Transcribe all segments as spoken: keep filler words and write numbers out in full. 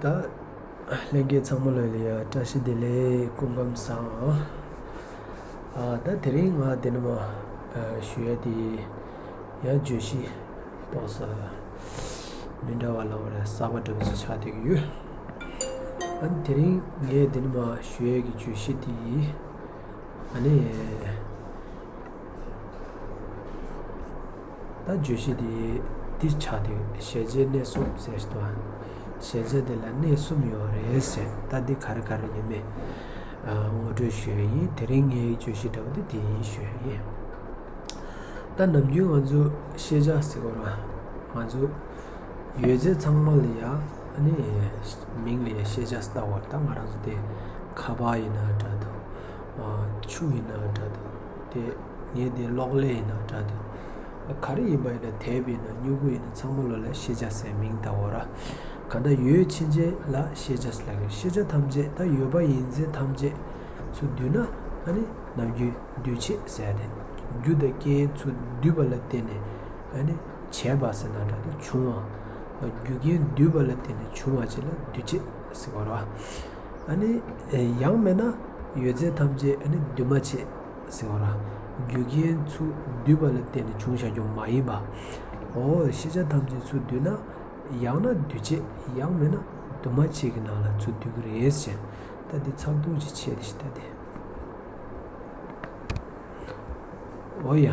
ད་ལྷན་རྒྱས་ཚང་མ་ལོ་ལ་ཡ་བཀྲ་ཤིས་བདེ་ལེགས། སྐུ་ཁམས་བཟང་། ཨ། ད་དེ་རིང་ང་འདི་ནས་མར་ཞུ་ཡ་དེ་ཡང་བརྗོད་གཞི་ཏོག་ཙམ་མི་འདྲ་བ་ལབ་དགོས་རེད། གསར་པ་འདྲ་པོ་ཅིག་ཆགས་བསྡད་ཀྱི་ཡོད། ཨ་ནི་དེ་རིང་ངས་འདི་ནས་མར་ཞུ་ཡ་གི་བརྗོད་གཞི་དེ། ཨ་ནི། ད་བརྗོད་གཞི་དེ་འདི་ཆགས་བསྡད་ཡོད། གཞལ་བྱའི་གནས་གསུམ་ཟེར་ཞིག་འདུག་ཨ། གཞལ་བྱ་དེ་ལ་གནས་གསུམ་ཡོད་རེད་ཟེར། ད་འདི་ག་རེ་ག་རེ་ཡིན་མིན་ངོ་སྤྲོད་ཞུ་ཡ་ཡིན། དེ་རིང་ངའི་བརྗོད་གཞི་འདྲ་པོ་དེ་འདི་ཡིན་ཞུ་ཡ་ཡིན། ད་ནམ་རྒྱུན་ང་ཚོ་ཤེས་བྱ་ཟེར་བ་ར། ང་ཚོ་ཡོད་ཚད་ཚང་མ་ལ་ཡ། ཨ་ནི་མིང་ལ་ཡ་ཤེས་བྱ་ཟེར་བ་ར། ད་ང་རང་ཚོ་དེ་ཁ་པར་ཡིན་ན་འདྲ་འདུག་ཨ། ཆུ་ཡིན་ན་འདྲ་འདུག་དེ་ངས་དེ་གློག་ཀླད་ཡིན་ན་འདྲ་འདུག་ག་རེ་ཡིན་པ་ཡིན་ན། དེབ་ཡིན་ན་སྨྱུ་གུ་ཡིན་ན། ཚང་མ་ལོ་ལ་ཤེས་བྱ་ཟེར་མིང་བཏགས་པ་ར། གང་ལྟར་ཡོད་ཕྱིན་ཆད་ལ་ཤེས་བྱ་ཟེར་ལབ་ཀྱི་རེད། ཤེས་བྱ་ཐམས་ཅད། ད་ཡོད་པ་ཡིན་ཚད་ཐམས་ཅད་ཚུར་བསྡུས་ན། ཨ་ནི་ནམ་རྒྱུན་འདུས་བྱས་ཟེར་ཡ་དེ། རྒྱུ་དང་རྐྱེན་ཚུར་བསྡུས་པ་ལ་བརྟེན་ནས། ཨ་ནི་བྱས་པ་ཟེར་ན་འདྲ་འདུག་བྱུང་བ། རྒྱུ་རྐྱེན་བསྡུས་པ་ལ་བརྟེན་ནས་བྱུང་བ་ཅིག་ལ་འདུས་བྱས་ཟེར་བ་ར། ཨ་ནི་ཡང་མིན་ན་ཡོད་ཚད་ཐམས་ཅད་ཨ་ནི་འདུས་མ་བྱས་ཟེར་བ་ར། རྒྱུ་རྐྱེན་ཚུར་བསྡུས་པ་ལ་བརྟེན་ནས་བྱུང་བཞག་རྒྱུ་མ་ཡིན་པ། འོ། ཤེས་བྱ་ཐམས་ཅད་ཚུར་བསྡུས་ན། ཡང་ན་འདུས་བྱས། ཡང་མིན་ན་འདུས་མ་བྱས་ཀྱི་ནང་ལ་ཚུར་འདུས་ཀྱི་རེད་ཟེར། ད་འདི་ཚགས་ཐུང་ཅིག་ཆེ་རེ་ཞིག་ད་དེ། འོ་ཡ།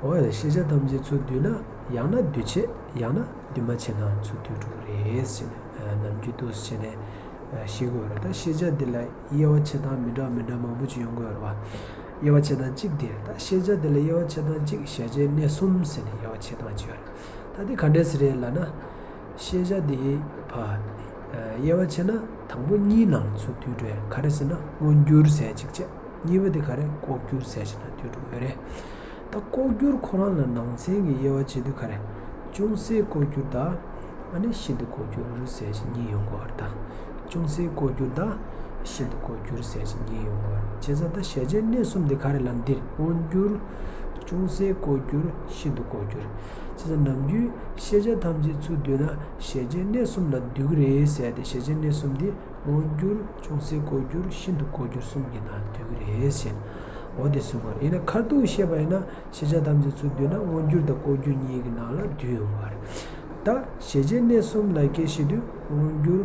འོ་ཡ། ཤེས་བྱ་ཐམས་ཅད་ཚུར་བསྡུས་ན། ཡང་ན་འདུས་བྱས། ཡང་ན་འདུས་མ་བྱས་ནང་ཚུར་འདུས་འགྲོ་གི་རེད་ཟེར་ནས། ནམ་རྒྱུན་འདུག་སེ་བྱས་ནས་ཤེས་དགོས་རེད། ད་ཤེས་བྱ་འདི་ལ་དབྱེ་བ་ཕྱེ་སྟངས་མི་འདྲ་མི་འདྲ་མང་པོ་ཅིག་ཡོང་གི་ཡོད་རེད་བ། དབྱེ་བ་ཕྱེ་སྟངས་གཅིག་འདི་རེད། ད་ཤེས་བྱ་འདི་ལ་དབྱེ་བ་ཕྱེ་སྟངས་གཅིག་གཞལ་བྱའི་གནས་གསུམ་ཟེར་ནས་དབྱེ་བ་ཕྱེ་སྟངས་གཅིག་ཡོད་རེད། ད་འདི་ག་འདྲས་ཟེར་རེད་ལབ་ན། ཤེས་བྱ་འདི་ཕར་དབྱེ་བ་ཕྱེ་ན་དང་པོ་གཉིས་ནང་ཚུར་འདུས་འགྲོ་ཡ། ག་རེ་ཟེར་ན་མངོན་གྱུར་ཟེར་གཅིག་བྱས། གཉིས་པ་འདི་ག་རེ། ལྐོག་གྱུར་ཟེར་གཅིག་ནང་འདུས་འགྲོ་གི་ཡོད་རེད། ད་ལྐོག་གྱུར་ཁོ་རང་ལ་ནང་ཚན་གྱི་དབྱེ་བ་ཕྱེ་དུས་ག་རེ། ཅུང་ཟད་ལྐོག་གྱུར་དང་། ཨ་ནི་ཤིན་ཏུ་ལྐོག་གྱུར་ཟེར་གཅིག་གཉིས་ཡོང་གི་ཡོད་རེད་ད། ཅུང་ཟད་ལྐོག་གྱུར་དང་ཤིན་ཏུ་ལྐོག་གྱུར་ཟེར་གཅིག་གཉིས་ཡོང་གི་ཡོད་རེད། བྱས་ཙང་ད་གཞལ་བྱའི་གནས་གསུམ་འདི་ག་རེ་ལབ་ན། འདིར་མངོན་གྱུར། ཅུང་ཟད་ལྐོག་གྱུར། ཤིན་ཏུ་ལྐོག་གྱུར། བྱས་ཙང་ནམ་རྒྱུན་ཤེས་བྱ་ཐམས་ཅད་ཚུར་བསྡུས་ན་གཞལ་བྱའི་གནས་གསུམ་ལ་འདུས་ཀྱི་རེད་ཟེར་ཏེ། གཞལ་བྱའི་གནས་གསུམ་འདི་མངོན་གྱུར། ཅུང་ཟད་ལྐོག་གྱུར། ཤིན་ཏུ་ལྐོག་གྱུར་གསུམ་གྱི་ནང་འདུས་ཀྱི་རེད་ཟེར། འོ་དེ་གསུངས་པ་རེད། ཡིན་ན་ཁ་ཐུག་བཤད་པ་ཡིན་ན། ཤེས་བྱ་ཐམས་ཅད་ཚུར་བསྡུས་ན་མངོན་གྱུར་དང་ལྐོག་གྱུར་གཉིས་ཀྱི་ནང་ལ་འདུས་ཡོང་བ་རེད། ད་གཞལ་བྱའི་གནས་གསུམ་ལ་སྐད་བཤད་དུས་མངོན་གྱུར།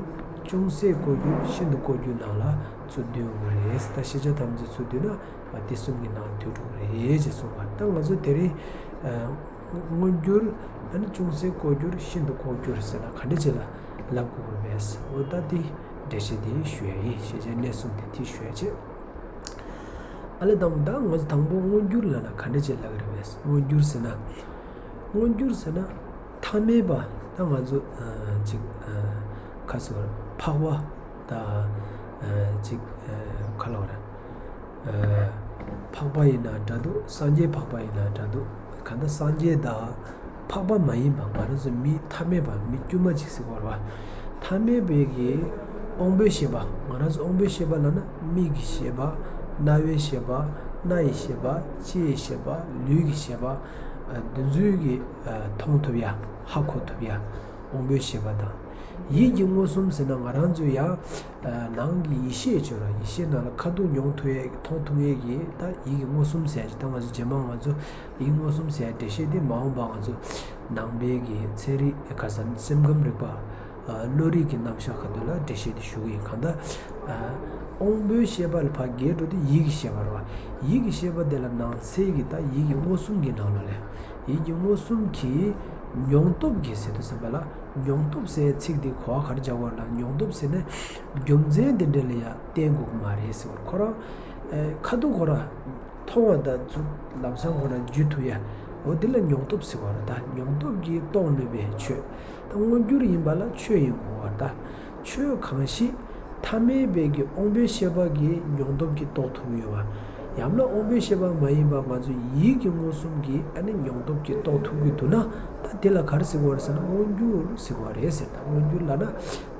ཅུང་ཟད་ལྐོག་གྱུར། ཤིན་ཏུ་ལྐོག་གྱུར་ནང་ལ་ཚུར་འདུས་ཡོང་གི་རེད། ད་ཤེས་བྱ་ཐམས་ཅད་ཚུར་བསྡུས་ན་དེ་གསུམ་གྱི་ནང་འདུས་འགྲོ་གི་རེད་ཅེས་གསུངས་པ། ད་ང་ཚོ་དེ་རིང་མངོན་གྱུར། ཨ་ནི་ཅུང་ཟད་ལྐོག་གྱུར། ཤིན་ཏུ་ལྐོག་གྱུར་ཟེར་ན་ག་འདྲ་ཅིག་ལ་ལབ་དགོས་ཀྱི་རེད་པས། འོ་ད་དེ་འགྲེལ་བཤད་དེ་ཞུ་ཡ་ཡིན། གཞལ་བྱའི་གནས་གསུམ་དེ་དེ་ཞུ་ཡ་བྱེད། ཨ་ལེ། དང་ད་ང་ཚོ་དང་པོ་མངོན་གྱུར་ལབ་ན་ག་འདྲ་ཅིག་ལབ་ཀྱི་རེད་པས། མངོན་གྱུར་ཟེར་ན། མངོན་གྱུར་ཟེར་ན་ཐ་མལ་པ། ད་ང་ཚོ་ཅིག་ཁ་སོར་འཕགས་པ་དང་ཅིག་ག་ལབ་ར། འཕགས་པ་ཡིན་ན་འདྲ་འདུག་སངས་རྒྱས་འཕགས་པ་ཡིན་ན་འདྲ་འདུག་གང་ལྟར་སངས་རྒྱས་དང་འཕགས་པ་མ་ཡིན་པ། ང་རང་ཚོ་མི་ཐ་མལ་པ། མི་དཀྱུས་མ་ཅིག་ཟེར་བ་རེད་པ། ཐ་མལ་པའི་གི་དབང་པོའི་ཤེས་པ། ང་རང་ཚོ་དབང་པོའི་ཤེས་པ་ལབ་ན་མིག་གི་ཤེས་པ། རྣ་བའི་ཤེས་པ། སྣ་ཡི་ཤེས་པ། ལྕེ་ཡི་ཤེས་པ། ལུས་ཀྱི་ཤེས་པ། འདི་ཚོའི་གི་མཐོང་ཐུབ་ཡ། ཧ་གོ་ཐུབ་ཡ། དབང་པོའི་ཤེས་པ་དང་། ཡིད་ཀྱི་མངོན་སུམ་ཟེར་ན་ང་རང་ཚོ་ཡ། ནང་གི་ཡེ་ཤེས་ཅིག་ཡོད་ར། ཡེ་ཤེས་ནང་ལ་ཁ་ཐུག་མྱོང་ཐུབ་ཡས་ཀྱི། མཐོང་ཐུབ་ཡས་ཀྱི། ད་ཡིད་ཀྱི་མངོན་སུམ་ཟེར་ཡ་ཅིག་ད་ང་ཚོ་རྗེས་མ་ང་ཚོ་ཡིད་མངོན་སུམ་ཟེར་ཡ་འགྲེལ་བཤད་དེ་མ་འོངས་པ་ང་ཚོ་ནང་པའི་གི་ཚན་རིག་ག་ས་སེམས་ཁམས་རིག་པ། བློ་རིག་གི་རྣམ་གཞག་ག་དུས་ལ་འགྲེལ་བཤད་དེ་ཞུ་གི་ཡིན། གང་ལྟར་དབང་པོའི་ཤེས་པ་ལ་ཕར་རྒྱས་འགྲོ་དུས་ཡིད་ཀྱི་ཤེས་པ་རེད་པ། ཡིད་ཀྱི་ཤེས་པ་དེ་ལ་ནང་གསེས་ཀྱི་ད་ཡིད་ཀྱི་མངོན་སུམ་གྱི་ནང་ལོགས་ལ། ཡིད་ཀྱི་མངོན་སུམ་གྱི་མྱོང་སྟོབས་ཀྱི་ཟེར་དུས་ཙམ་པ་ལ། མྱོང་སྟོབས་ཟེར་ཚིག་འདི་གོ་བ་ག་རེ་རྒྱག་དགོས་ལབ་ན། མྱོང་སྟོབས་ཟེར་ན་རྒྱུ་མཚན་འདི་འདྲ་ལ་ཡང་བརྟེན་དགོས་ཀྱི་མ་རེད་ཟེར་བ། ཁོ་རང་ཁ་ཐུག་ཁོ་རང་མཐོང་བ་དང་ཚུར་ལམ་སང་ཁོ་རང་འཇུ་ཐུབ་ཡ། འོ་འདི་ལ་མྱོང་སྟོབས་ཟེར་བ་རེད། ད་མྱོང་སྟོབས་ཀྱིས་རྟོགས་ནུས་པའི་ཆོས། ད་མངོན་གྱུར་ཡིན་པ་ལ་ཆོས་ཡིན་དགོས་པ། ད་ཆོས་གང་ཞིག་ཐ་མལ་པའི་གི་དབང་པོའི་ཤེས་པ་གི་མྱོང་སྟོབས་ཀྱིས་རྟོགས་ཐུབ་ཀྱི་ཡོད་པ། ཡང་ན་དབང་པོའི་ཤེས་པ་མ་ཡིན་པ་ང་ཚོ་ཡིད་ཀྱི་མངོན་སུམ་གྱི་ཨ་ནི་མྱོང་སྟོབས་ཀྱིས་རྟོགས་ཐུབ་ཀྱི་འདུག་ན། ད་དེ་ལ་ག་རེ་ཟེར་དགོས་རེད་ཟེར་ན་མངོན་གྱུར་ཟེར་དགོས་རེད་ཟེར། ད་མངོན་གྱུར་ལབ་ན་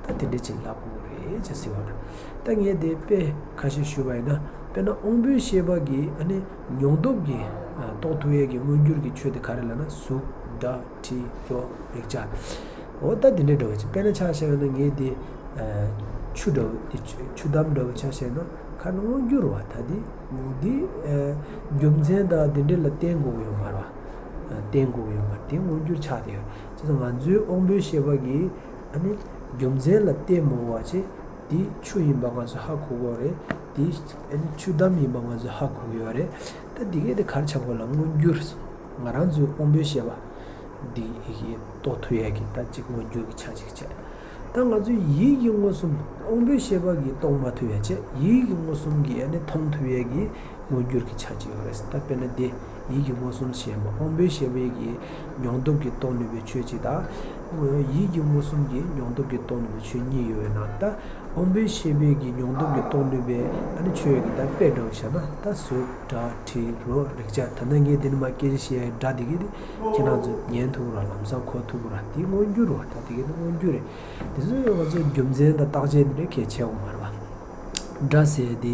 ད་དེ་འདྲ་ཅིག་ལབ་དགོས་རེད་ཅེས་ཟེར་བ་རེད། ད་ངས་དེ་དཔེ་ཁ་ཤས་ཞུས་པ་ཡིན་ན། དཔེར་ན་དབང་པོའི་ཤེས་པ་གི་ཨ་ནི་མྱོང་སྟོབས་ཀྱིས་རྟོགས་ཐུབ་ཡས་ཀྱི་མངོན་གྱུར་གྱི་ཆོས་དེ་ག་རེ་ལབ་ན་གཟུགས། སྒྲ་དྲི་རོ་རེག་བྱ། འོ་ད་འདི་འདྲའི་འདྲ་བོ་ཅིག་དཔེར་ན་ཆ་བཞག་ན་ངས་འདི་ཆུ་འདྲ་བོ་འདི་ཆུ་ཆུ་དམ་འདྲ་བོ་ཆ་བཞག་ན་ཁ་ན་མངོན་གྱུར་བ་ད་འདི་འདི་རྒྱུ་མཚན་དང་འདི་འདྲའི་ལ་བརྟེན་དགོས་ཡོད་མ་རེད་བ། བརྟེན་དགོས་ཡོད་མ་རེད། དེ་མངོན་གྱུར་ཆགས་བསྡད་ཡོད། བྱས་ཙང་ང་ཚོའི་དབང་པོའི་ཤེས་པ་གིས་ཨ་ནི་རྒྱུ་མཚན་ལ་བརྟེན་མ་དགོས་པ་བྱས། འདི་ཆུ་ཡིན་པ་ང་ཚོས་ཧ་གོ་གི་ཡོད་རེད། འདི་ཨ་ནི་ཆུ་དམ་ཡིན་པ་ང་ཚོས་ཧ་གོ་གི་ཡོད་རེད། ད་འདི་གས་དེ་ག་རེ་ཆགས་དགོས་ལ་མངོན་གྱུར། ང་རང་ཚོའི་དབང་པོའི་ཤེས་པ་འདི་ཡི་གིས་རྟོགས་ཐུབ་ཡས་ཀྱི་ད་ཅིག་མངོན་གྱུར་གྱི་ཆ་ཅིག་བྱས། ད་ང་ཚོའི་ཡིད་ཀྱི་མངོན་སུམ་དབང་པོའི་ཤེས་པ་གིས་རྟོགས་མ་ཐུབ་ཡས་བྱས་ཡིད་ཀྱི་མངོན་སུམ་གྱིས་ཨ་ནི་མཐོང་ཐུབ་ཡས་ཀྱི་མངོན་གྱུར་གྱི་ཆ་ཅིག་ཡོད་རེད། ད་དཔེར་ན་འདི་ཡིད་ཀྱི་མངོན་སུམ་ཞེས་པ་དབང་པོའི་ཤེས་པའི་གི་མྱོང་སྟོབས་ཀྱིས་རྟོགས་ནུས་པའི་ཆོས་གཅིག་དང་། ཡིད་ཀྱི་མངོན་སུམ་གྱིས་མྱོང་སྟོབས་ཀྱིས་རྟོགས་ནུས་པའི་ཆོས་གཉིས་ཡོད་པའི་ནང་ད་དབང་པོའི་ཤེས་པའི་གི་མྱོང་སྟོབས་ཀྱིས་རྟོགས་ནུས་པའི་ཨ་ནི་ཆོས་ཀྱི་ད་དཔེ་འདྲ་བོ་བཞག་ན་ད་གཟུགས་སྒྲ་དྲི་རོ་རེག་བྱ་ད་ནི་ངས་འདི་ནས་མར་སྐད་ཆ་བཤད་ཡའི་སྒྲ་འདི་གི་དེ་ཁྱེད་རང་ཚོས་ཉན་ཐུབ་ར་ལམ་སང་གོ་ཐུབ་ར་དེ་མངོན་གྱུར་ར་ད་དེ་གི་དེ་མངོན་གྱུར་རེད། དེ་ཚོ་ཡང་ང་ཚོས་རྒྱུ་མཚན་དང་བརྟག་དཔྱད་འདི་འདྲ་གལ་ཆེ་བ་མ་རེད་བ། སྒྲ་ཟེར་དེ་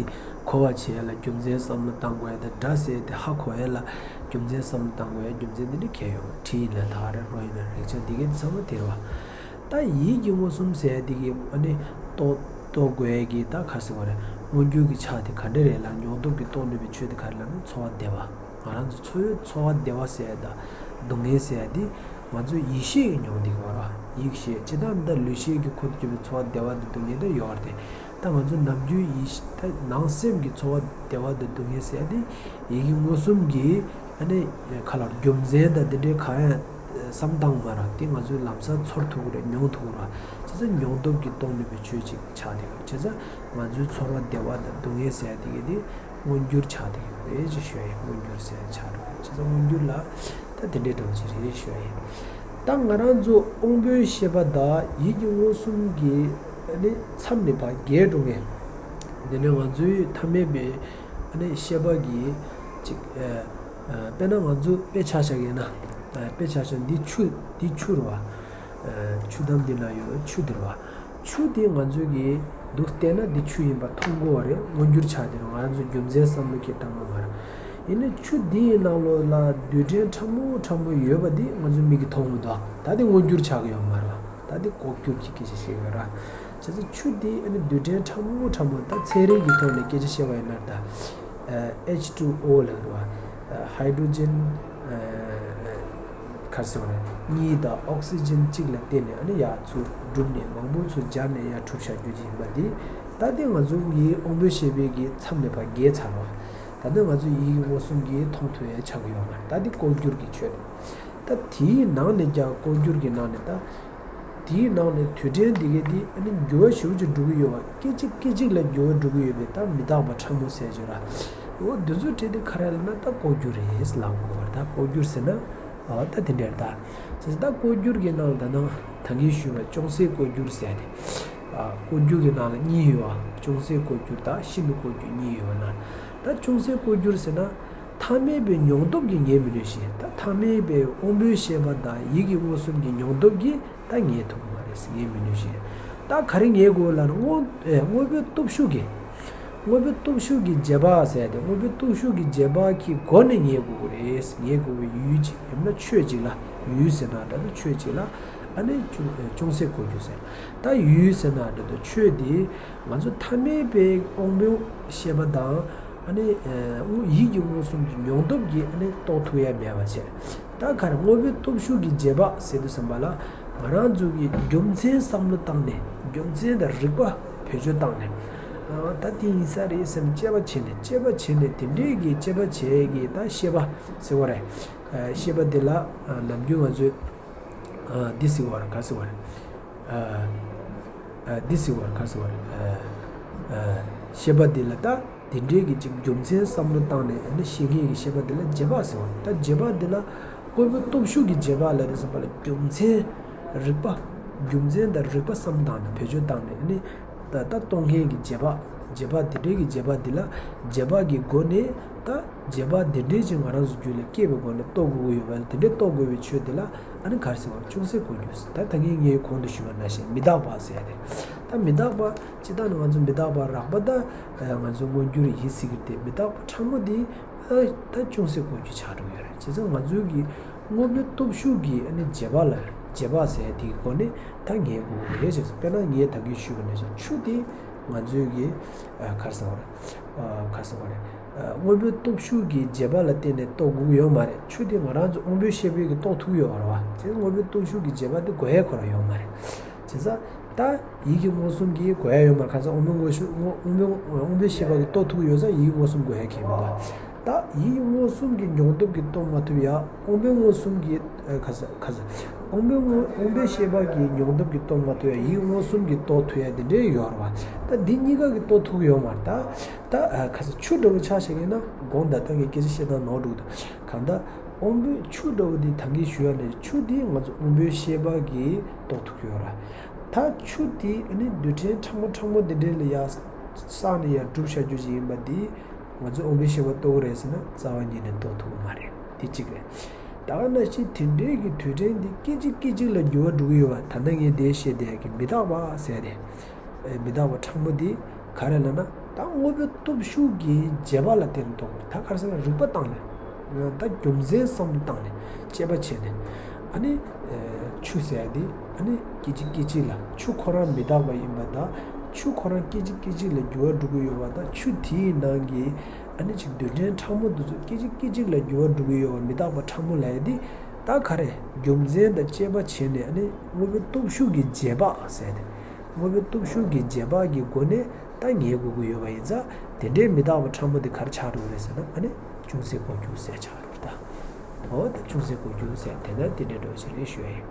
གོ་བ་བྱེད་ཡ་ལ་རྒྱུ་མཚན་བསམ་བློ་བཏང་དགོས་ཡ་དང་སྒྲ་ཟེར་དེ་ཧ་གོ་ཡ་ལ་རྒྱུ་མཚན་བསམ་བློ་བཏང་དགོས་ཡ་རྒྱུ་མཚན་འདི་འདྲ་གལ་ཡོད་པ། དྲི་ཡིན་ན་ད་ག་རེ་རོ་ཡིན་ན་རེག་བྱ་འདི་གའི་ཚང་མ་དེ་རེད་བ། ད་ཡིད་ཀྱི་མངོན་སུམ་ཟེར་ཡ་དེ་གི་ཨ་ནི་རྟོགས་རྟོགས་དགོས་ཡ་གི་ད་ག་རེ་ཟེར་བ་རེད། མངོན་གྱུར་གྱི་ཆ་དེ་ག་འདྲ་རེད་ལ་མྱོང་སྟོབས་ཀྱིས་རྟོགས་ནུས་པའི་ཆོས་དེ་ག་རེ་ལབ་ན་ཚོར་བ་བདེ་བ། ང་རང་ཚོ་ཚོར་ཚོར་བ་བདེ་བ་ཟེར་ཡ་དང་སྡུག་བསྔལ་ཟེར་ཡ་དེ་ང་ཚོའི་ཡིད་ཤེས་ཀྱིས་མྱོང་བསྡད་ཀྱི་ཡོད་རེད། ཡིད་ཤེས་ཇི་ལྟར་འདི་ལུས་ཤེས་ཀྱི་ཁོ་ཐག་གཅོད་པའི་ཚོར་བ་བདེ་བ་དང་སྡུག་བསྔལ་དེ་ཡོད་རེད་དེ། ད་ང་ཚོ་ནམ་རྒྱུན་ཡིད་ཤེས་ད་ནང་སེམས་ཀྱི་ཚོར་བ་བདེ་བ་དང་སྡུག་བསྔལ་ཟེར་ཡ་དེ་ཡིད་ཀྱི་མངོན་སུམ་གྱིས་ཨ་ནི་ཁ་ལ་རྒྱུ་མཚན་དང་དེ་འདྲའི་གང་ཡང་བསམ་བཏང་མ་རེད། དེ་ང་ཚོས་ལམ་སང་ཚོར་ཐུབ་ཀྱི་རེད། མྱོང་ཐུབ་ཀྱི་རེད། བྱས་ཙང་མྱོང་སྟོབས་ཀྱིས་རྟོགས་ནུས་པའི་ཆོས་ཅིག་ཆགས་བསྡད་ཀྱི་རེད། བྱས་ཙང་ང་ཚོའི་ཚོར་བ་བདེ་བ་དང་སྡུག་བསྔལ་ཟེར་ཡ་དེ་གི་དེ། མངོན་གྱུར་ཆགས་བསྡད་ཡོད་རེད་ཅེས་ཞུ་ཡ་ཡིན། མངོན་གྱུར་ཟེར་ཆགས་འགྲོ་བྱས་ཙང་མངོན་གྱུར་ལ་ད་དེ་འདྲའི་འདྲ་བོ་ཅིག་རེད་ཞུ་ཡ་ཡིན། ད་ང་རང་ཚོ་དབང་པོའི་ཤེས་པ་དང་ཡིད་ཀྱི་མངོན་སུམ་གྱི་ཨ་ནི་མཚམས་ནས་ཕར་བརྒལ་འགྲོ་མཁན། དེ་ནས་ང་ཚོའི་ཐ་མལ་པའི་ཨ་ནི་ཤེས་པ་གི་ཅིག་ཨ་ཨ་དཔེར་ན་ང་ཚོ་དཔེ་ཆ་བཞག་ཡིན་ན། ཨ་དཔེ་ཆ་བཞག་འདི་ཆུ་འདི་ཆུ་རེད་བ། ཨ་ཆུ་དམ་འདི་ན་ཡོད་ཆུ་འདི་རེད་བ། ཆུ་དེ་ང་ཚོས་ཀྱིས་འདུག་བལྟས་ན་འདི་ཆུ་ཡིན་པ་མཐོང་གི་ཡོད་རེད། མངོན་གྱུར་ཆགས་བསྡད་རེད། ང་རང་ཚོ་རྒྱུ་མཚན་བསམ་བློ་ཁྱེར་བཏང་གི་མ་རེད། ཡིན་ནའི་ཆུ་འདི་ཡི་ནང་ལོགས་ལ་རྡུལ་ཕྲན་ཕྲ་མོ་ཕྲ་མོ་ཡོད་པ་འདི་ང་ཚོའི་མིག་གིས་མཐོང་གི་འདུག་ད་དེ་མངོན་གྱུར་ཆགས་ཀྱི་ཡོད་མ་རེད། ད་དེ་ལྐོག་གྱུར་གྱི་སྐད་ཆ་བཤད་ཀྱི་ཡོད་རེད། བྱས་ཙང་ཆུ་འདི་ཨ་ནི་རྡུལ་ཕྲན་ཕྲ་མོ་ཕྲ་མོ་ད་ཚན་རིག་གི་ཐོག་ནས་སྐད་ཆ་བཤད་པ་ཡིན་ན་ད་ཨ་H two O ལབ་རེད་བ། ཨ་Hydrogen ཨ་ག་རེ་ཟེར་བ་རེད། གཉིས་དང་ཨོག་སི་ཇན་གཅིག་ལ་བརྟེན་ནས་ཨ་ནི་ཡར་ཚུར་གྲུབ་ནས་མང་པོ་ཚུར་སྦྱར་ནས་ཡར་གྲུབ་བཞག་རྒྱུ་ཅིག་ཡིན་པ་འདི། ད་དེ་ང་ཚོ་གི་དབང་པོའི་ཤེས་པའི་གི་མཚམས་ནས་ཕར་བརྒལ་ཚར་བ། ད་ནི་ང་ཚོ་ཡིད་ཀྱི་མངོན་སུམ་གྱིས་མཐོང་ཐུབ་ཡ་ཆགས་ཀྱི་ཡོད་མ་རེད། ད་དེ་ལྐོག་གྱུར་གྱི་ཆོས་རེད། ད་དེའི་ནང་ནས་ཀྱང་ལྐོག་གྱུར་གྱི་ནང་ནས་ད། དེའི་ནང་ནས་རྡུལ་ཕྲན་འདི་གའི་དེ་ཨ་ནི་འགྱུར་བ་ཞེ་པོ་ཅིག་འགྲོ་གི་ཡོད་པ། སྐད་ཅིག་སྐད་ཅིག་ལ་འགྱུར་བ་འགྲོ་གི་ཡོད་པས་ད་མི་རྟག་པ་ཕྲ་མོ་ཟེར་གྱི་ར། འོ་འདི་ཚོ་བྲིས་ཏེ་ག་རེ་ལབ་ན་ད་ལྐོག་གྱུར་རེད་ལབ་དགོས་པ་རེད། ད་ལྐོག་གྱུར་ཟེར་ན་ཨ་ད་དེ་འདྲ་རེད། ད་ད་ལྐོག་གྱུར་གྱི་ནང་ལ་ད་ནང་ད་གིན་ཞུས་པ་ཅུང་ཟད་ལྐོག་གྱུར་ཟེར་ཏེ། ཨ་ལྐོག་གྱུར་གྱི་ནང་ལ་གཉིས་ཡོད་པ། ཅུང་ཟད་ལྐོག་གྱུར་དང་ཤིན་ཏུ་ལྐོག་གྱུར་གཉིས་ཡོད་པ་ན། ད་ཅུང་ཟད་ལྐོག་གྱུར་ཟེར་ན། ཐ་མལ་པའི་མྱོང་སྟོབས་ཀྱིས་ངེས་མི་ནུས་ཤིང་། ད་ཐ་མལ་པའི་དབང་པོའི་ཤེས་པ་དང་ཡིད་ཀྱི་མངོན་སུམ་གྱི་མྱོང་སྟོབས་ཀྱིས་ད་ངེས་ཐུབ་ཀྱི་མ་རེད། ངེས་མི་ནུས་ཤིང་། ད་ག་རེ་ངེས་དགོས་ལབ་ན་དངོས་ཨེ་དངོས་པོའི་སྟོབས་ཤུགས་ཀྱིས། དངོས་པོའི་སྟོབས་ཤུགས་ཀྱི་རྗེས་དཔག་ཟེར་ཏེ། དངོས་པོའི་སྟོབས་ཤུགས་ཀྱི་རྗེས་དཔག་གི་སྒོ་ནས་ངེས་དགོས་ཀྱི་རེད། ངེས་དགོས་པའི་ཡུལ་གཅིག་ཡང་ན་ཆོས་གཅིག་ལ། ཡུལ་ཟེར་ན་འདྲ་འདུག་ཆོས་གཅིག་ལ་ཨ་ནི་ཅུང་ཅུང་ཟད་ལྐོག་གྱུར་ཟེར། ད་ཡུལ་ཟེར་ན་འདྲ་འདུག་ཆོས་འདི་ང་ཚོ་ཐ་མལ་པའི་དབང་པོའི་ཤེས་པ་དང་། ཨ་ནི་ཨ་ཡིད་ཀྱི་མངོན་སུམ་གྱི་མྱོང་སྟོབས་ཀྱིས་ཨ་ནི་རྟོགས་ཐུབ་ཡ་མེད་པ་བྱས། ད་ག་རེ་དངོས་པོའི་སྟོབས་ཤུགས་ཀྱི་རྗེས་དཔག་ཟེར་དུས་ཙམ་པ་ལ་ང་རང་ཚོ་གིས་རྒྱུ་མཚན་བསམ་བློ་བཏང་ནས་རྒྱུ་མཚན་དང་རིགས་པ་བེད་སྤྱོད་བཏང་ནས། ཨ་ད་དེ་ཡིན་ས་རེད་བསམ་དཔྱད་པ་བྱས་ནས་དཔྱད་པ་བྱས་ནས་དེ་འདྲས་ཀྱི་དཔྱད་པ་བྱས་ཀྱི་ད་ཤེས་པ་ཟེར་བ་རེད། ཨ་ཤེས་པ་དེ་ལ་ཨ་ནམ་རྒྱུན་ང་ཚོས་ཨ་འདི་ཟེར་བ་རེད། ག་ཟེར་བ་རེད། ཨ་ཨ་འདི་ཟེར་བ་རེད། ག་ཟེར་བ་རེད། ཨ་ཨ་ཤེས་པ་འདི་ལ་ད་དེ་འདྲའི་གི་ཅིག་རྒྱུ་མཚན་བསམ་བློ་བཏང་ནས་ཨ་ནི་ཤེས་མཁན་གྱི་ཤེས་པ་འདི་ལ་རྗེས་དཔག་ཟེར་བ་རེད། ད་རྗེས་དཔག་འདི་ལ་དངོས་པོའི་སྟོབས་ཤུགས་ཀྱི་རྗེས་དཔག་ལ་དེ་བསམ་པ་ལ་རྒྱུ་མཚན་རིགས་པ། རྒྱུ་མཚན་དང་རིགས་པ་བསམ་བཏང་ནས་བེད་སྤྱོད་བཏང་ནས་ཨ་ནི་ད་ད་རྟོགས་མཁན་གྱི་རྗེས་དཔག་རྗེས་དཔག་དེ་འདྲའི་གི་རྗེས་དཔག་འདི་ལ་རྗེས་དཔག་གི་སྒོ་ནས་ད་རྗེས་དཔག་དེ་འདྲའི་ཅིག་ང་རང་ཚོ་རྒྱུད་ལ་སྐྱེས་པའི་སྒོ་ནས་རྟོགས་དགོས་ཀྱི་ཡོད་པ་དེ་འདྲའི་རྟོགས་དགོས་པའི་ཆོས་དེ་ལ། ཨ་ནི་ག་རེ་ཟེར་བ་ཅུང་ཟད་ལྐོག་གྱུར་ཟེར། ད་ད་ངས་ངས་གོང་དུ་ཞུས་པ་ནང་བཞིན་མི་རྟག་པ་ཟེར་ཡ་དེ། ད་མི་རྟག་པ་སྤྱིར་བཏང་ནི་ང་ཚོ་མི་རྟག་པ་རགས་པ་ད་ང་ཚོ་མངོན་གྱུར་ཡིན་ཟེར་གྱི་རེད་དེ། མི་རྟག་པ་ཕྲ་མོ་དེ་ད་ཅུང་ཟད་ལྐོག་གྱུར་ཆགས་འགྲོ་གི་ཡོད་རེད། བྱས་ཙང་ང་ཚོའི་གི་ དངོས་པོའི་སྟོབས་ཤུགས་ཀྱིས་ཨ་ནི་རྗེས་དཔག་ལ་རྗེས་དཔག་ཟེར་ཡ་དེའི་སྒོ་ནས་ད་ངེས་དགོས་ཀྱི་རེད་ཅེས། དཔེར་ན་ངས་ད་གིན་ཞུས་པ་ནང་བཞིན་ཆུ་དེ་ང་ཚོས་ཀྱི་ཨ་ག་རེ་ཟེར་དགོས་རེད། ཨ་ག་རེ་ཟེར་དགོས་རེད། ཨ་དངོས་པོའི་སྟོབས་ཤུགས་ཀྱི་རྗེས་དཔག་ལ་བརྟེན་ནས་རྟོགས་དགོས་ཀྱི་ཡོད་མ་རེད། ཆུ་དེ་ང་རང་ཚོ་དབང་པོའི་ཤེས་པས་ཀྱི་རྟོགས་ཐུབ་ཀྱི་ཡོད་རེད་བ། དེ་དངོས་པོའི་སྟོབས་ཤུགས་ཀྱི་རྗེས་དཔག་དེ་དགོས་ཡ་ཁོ་རང་ཡོད་མ་རེད། བྱས་ཙང་ད་ཡིད་ཀྱི་མངོན་སུམ་གྱིས་དགོས་ཡ་ཡོད་མ་རེད། ག་ས་དབང་པོའི་དངོས་ཤུགས་དབང་དབང་པོའི་དབང་པོའི་ཤེས་པ་གིས་རྟོགས་ཐུབ་ཀྱི་ཡོད་ཙང་ཡིད་ཀྱི་མངོན་སུམ་དགོས་ཡ་གང་ཡང་མི་འདུག་ད་ཡིད་ཀྱི་མངོན་སུམ་གྱིས་མྱོང་སྟོབས་ཀྱིས་རྟོགས་མ་ཐུབ་ཡ་དབང་པོའི་མངོན་སུམ་གྱིས་ཨ་ག་ས་ག་ས་དབང་པོའི་དངོས་དབང་པོའི་ཤེས་པ་གིས་མྱོང་སྟོབས་ཀྱིས་རྟོགས་མ་ཐུབ་ཡ་ཡིད་ཀྱི་མངོན་སུམ་གྱིས་རྟོགས་ཐུབ་ཡ་དེ་འདྲའི་ཡོད་རེད་བ། ད་འདི་གཉིས་ཀ་གིས་རྟོགས་ཐུབ་ཀྱི་ཡོད་མ་རེད། ད་ད་ཨ་ག་ས་ཆུ་འདྲ་བོ་ཆ་བཞག་ཡིན་ན་དགོངས་དག་ད་ངས་སྐད་ཆ་བཤད་སྟངས་ནོར་འགྲོ་གི་འདུག་གང་ལྟར་དབང་པོའི་ཆུ་འདྲ་བོ་འདི་ད་གིན་ཞུ་ཡ་ནས་ཆུ་འདི་ང་ཚོ་དབང་པོའི་ཤེས་པ་གིས་རྟོགས་ཐུབ་ཀྱི་ཡོད་རེད། ད་ཆུ་དེ་ཨ་ནི་རྡུལ་ཕྲན་ཕྲ་མོ་ཕྲ་མོ་དེ་འདྲའི་ལ་ཡ་བསགས་ནས་ཡ་གྲུབ་བཞག་རྒྱུ་ཞིག་ཡིན་པ་འདི་ང་ཚོའི་དབང་པོའི་ཤེས་པ་རྟོགས་ཀྱི་རེད་ཟེར་ན་རྩ་བ་ཉིད་ནས་རྟོགས་ཐུབ་ཀྱི་མ་རེད། དེ་གཅིག་རེད། ད་ག་ནང་བཞིན་དེ་འདྲའི་གི་རྡུལ་ཕྲན་འདི་སྐད་ཅིག་སྐད་ཅིག་ལ་འགྱུར་བ་འགྲོ་གི་ཡོད་པ། ད་ལྟ་ངས་འདིར་བཤད་བསྡད་ཀྱི་མི་རྟག་པ་ཟེར་ཏེ། ཨེ་མི་རྟག་པ་ཕྲ་མོ་འདི་ག་རེ་ལབ་ན་ད་དངོས་པོའི་སྟོབས་ཤུགས་ཀྱི་རྗེས་དཔག་ལ་བརྟེན་ནས་རྟོགས་པ་རེད། ད་ག་རེ་ཟེར་ན་རིག་པ་བཏང་ནས། ད་རྒྱུ་མཚན་བསམ་བློ་བཏང་ནས་དཔྱད་པ་བྱས་ནས། ཨ་ནི་ཨེ་ཆུ་ཟེར་ཡ་འདི་ཨ་ནི་སྐད་ཅིག་སྐད་ཅིག་ལ་ཆུ་ཁོ་རང་མི་རྟག་པ་ཡིན་པ་དང་། ཆུ་ཁོ་རང་སྐད་ཅིག་སྐད་ཅིག་ལ་འགྱུར་བ་འགྲོ་གི་ཡོད་པ་དང་། ཆུ་དེའི་ནང་གི་ཨ་ནི་ཅིག་རྡུལ་ཕྲན་ཕྲ་མོ་འདི་ཚོ་སྐད་ཅིག་སྐད་ཅིག་ལ་འགྱུར་བ་འགྲོ་གི་ཡོད་པ་མི་རྟག་པ་ཕྲ་མོ་ལབ་ཡ་འདི་ད་ག་རེ་རྒྱུ་མཚན་དང་དཔྱད་པ་བྱས་ནས། ཨ་ནི་དངོས་པོའི་སྟོབས་ཤུགས་ཀྱི་རྗེས་དཔག་ཟེར་ཏེ། དངོས་པོའི་སྟོབས་ཤུགས་ཀྱི་རྗེས་དཔག་གི་སྒོ་ནས་ད་ངེས་དགོས་ཀྱི་ཡོད་པ་ཡིན་ཙང་། དེ་འདྲའི་མི་རྟག་པ་ཕྲ་མོ་དེ་ག་རེ་ཆགས་འགྲོ་གི་རེད་ཟེར་ན། ཨ་ནི་ཅུང་ཟད་ལྐོག་གྱུར་ཟེར་ཆགས་འགྲོ་གི་རེད་ད། འོ་ད་ཅུང་ཟད་ལྐོག་གྱུར་ཟེར་དེ་འདྲ་དེ་འདྲའི་འགྲོ་ཞིག་རེད་ཞུ་ཡ་ཡིན།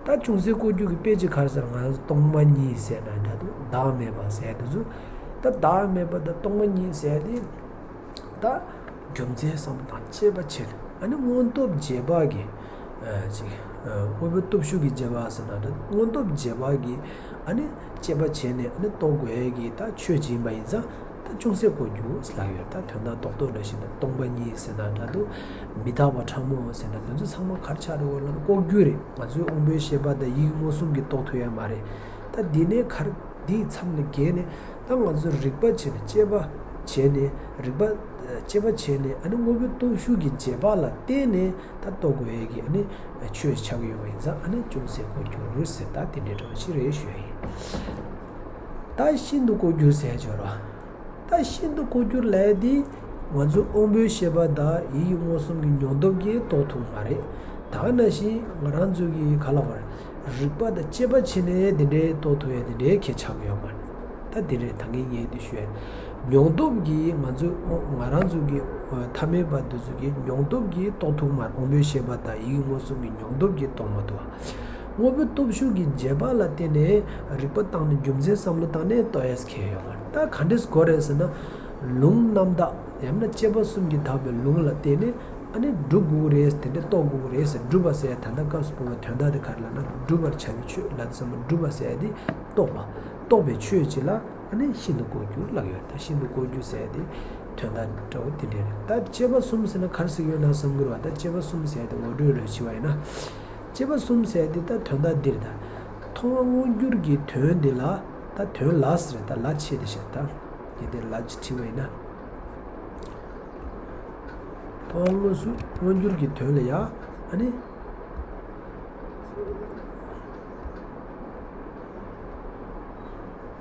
ད་ཅུང་ཟད་ལྐོག་གྱུར་གྱི་དཔེ་ཅིག་ག་རེ་ཟེར། ང་ཚོ་སྟོང་པ་ཉིད་ཟེར་ན་འདྲ་འདུག་བདག་མེད་པ་ཟེར་དེ་ཚོ། ད་བདག་མེད་པ་དང་སྟོང་པ་ཉིད་ཟེར་དེ། ད་རྒྱུ་མཚན་བསམ་བློ་དང་དཔྱད་པ་བྱས་ནས། ཨ་ནི་མངོན་སྟོབས་རྗེས་དཔག་གི་ཨ་ཅིག་ཨ་དངོས་པོའི་སྟོབས་ཤུགས་ཀྱི་རྗེས་དཔག་ཟེར་ན་འདྲ། མངོན་སྟོབས་རྗེས་དཔག་གི་ཨ་ནི་དཔྱད་པ་བྱས་ནས་ཨ་ནི་རྟོགས་དགོས་ཡས་ཀྱི་ད་ཆོས་ཅིག་ཡིན་པ་ཡིན་ཙང་། ད་ཅུང་ཟད་ལྐོག་གྱུར་ལབ་ཡོད། ད་དོན་དག་རྡོག་རྡོག་འདྲ་ཞིག་ད་སྟོང་པ་ཉིད་ཟེར་ན་འདྲ་འདུག་མི་རྟག་པ་ཕྲ་མོ་ཟེར་ན་འདི་ཚོ་ཚང་མ་ག་རེ་ཆགས་རེད་འོ་ལབ་ན་ལྐོག་གྱུར་རེད། ང་ཚོའི་དབང་པོའི་ཤེས་པ་དང་ཡིད་ཀྱི་མངོན་སུམ་གྱིས་རྟོགས་ཐུབ་ཡ་མ་རེད། ད་འདི་ནས་ག་རེ་འདིའི་མཚམས་ལ་བརྒལ་ནས་ད་ང་ཚོ་རིག་པ་བྱས་ནས་དཔྱད་པ་བྱས་ནས་རིག་པ་དཔྱད་པ་བྱས་ནས། ཨ་ནི་དངོས་པོའི་སྟོབས་ཤུགས་ཀྱི་རྗེས་དཔག་ལ་བརྟེན་ནས་ད་རྟོགས་དགོས་ཡས་ཀྱི་ཨ་ནི་ཆོས་ཆགས་ཀྱི་ཡོད་པ་ཡིན་ཙང་། ཨ་ནི་ཅུང་ཟད་ལྐོག་གྱུར་ཟེར་ད་དེ་འདྲའི་འགྲོ་ཞིག་རེད་ཞུ་ཡ་ཡིན། ད་ཤིན་ཏུ་ལྐོག་གྱུར་ཟེར་ཡ་ཅིག་ཡོད་རེད། ད་ཤིན་ཏུ་ལྐོག་གྱུར་ལབ་ཡ་དེ་ང་ཚོ་དབང་པོའི་ཤེས་པ་དང་ཡིད་ཀྱི་མངོན་སུམ་གྱི་མྱོང་སྟོབས་ཀྱིས་རྟོགས་ཐུབ་མ་རེད། ད་ག་ནང་བཞིན་ང་རང་ཚོ་གི་ག་ལབ་དགོས་རེད། རིག་པ་དང་དཔྱད་པ་བྱས་ནས་དེ་འདྲའི་རྟོགས་ཐུབ་ཡ་དེ་འདྲའི་གལ་ཆགས་ཀྱི་ཡོད་མ་རེད། ད་དེ་རེད། ད་ངས་ངས་དེ་ཞུ་ཡ། མྱོང་སྟོབས་ཀྱིས་ང་ཚོས་ང་རང་ཚོ་གི་ཐ་མལ་པ་འདི་ཚོ་གི་མྱོང་སྟོབས་ཀྱིས་རྟོགས་ཐུབ་མ་རེད། དབང་པོའི་ཤེས་པ་དང་ཡིད་ཀྱི་མངོན་སུམ་གྱི་མྱོང་སྟོབས་ཀྱིས་རྟོགས་མ་ཐུབ་པ། དངོས་པོའི་སྟོབས་ཤུགས་ཀྱི་རྗེས་དཔག་ལ་བརྟེན་ནས་རིག་པ་བཏང་ནས་རྒྱུ་མཚན་བསམ་བློ་བཏང་ནས་རྟོགས་ཡས་ཁེལ་ཡོད་མ་རེད། ད་ག་འདྲས་དགོས་རེད་ཟེར་ན། ལུང་རྣམ་དག་ཡང་ན་དཔྱད་པ་གསུམ་གྱིས་དག་པའི་ལུང་ལ་བརྟེན་ནས་ཨ་ནི་སྒྲུབ་དགོས་རེད། དེ་འདྲ་རྟོགས་དགོས་རེད་ཟེར། སྒྲུབ་པ་ཟེར་ཡ་ད་ལྟ་སྐབས་སུ་བབས་པའི་དོན་དག་དེ་ག་རེ་ལབ་ན། སྒྲུབ་པར་བྱ་བའི་ཆོས་ལབ་དུས་ཙམ་པ་སྒྲུབ་པ་ཟེར་ཡ་དེ་རྟོགས་པ། རྟོགས་པའི་ཆོས་ཅིག་ལ་ཨ་ནི་ཤིན་ཏུ་ལྐོག་གྱུར་ལབ་ཡོད། ད་ཤིན་ཏུ་ལྐོག་གྱུར་ཟེར་ཡ་དེ་དོན་དག་འདྲ་བོ་དེ་འདྲ་རེད། ད་དཔྱད་པ་གསུམ་ཟེར་ན་ག་རེ་ཟེར་གྱི་ཡོད་ན་བསམ་གྱི་རེད་བ། ད་དཔྱད་པ་གསུམ་ཟེར་ཡ་དེ་ངོ་སྤྲོད་རེ་བྱས་པ་ཡིན་ན། དཔྱད་པ་གསུམ་ཟེར་ཡ་དེ་ད་དོན་དག་འདི་རེད། ད་མཐོང་བ་མངོན་གྱུར་གྱི་དོན་འདི་ལ། ད་དོན་ལ་ཟེར། ད་ལ་ཆེ་དེ་བཞག་ད་ངས་དེ་ལ་ཅིག་བྲིས་པ་ཡིན་ན། མཐོང་བ་མངོན་སུམ་མངོན་གྱུར་གྱི་དོན་ལ་ཡ། ཨ་ནི།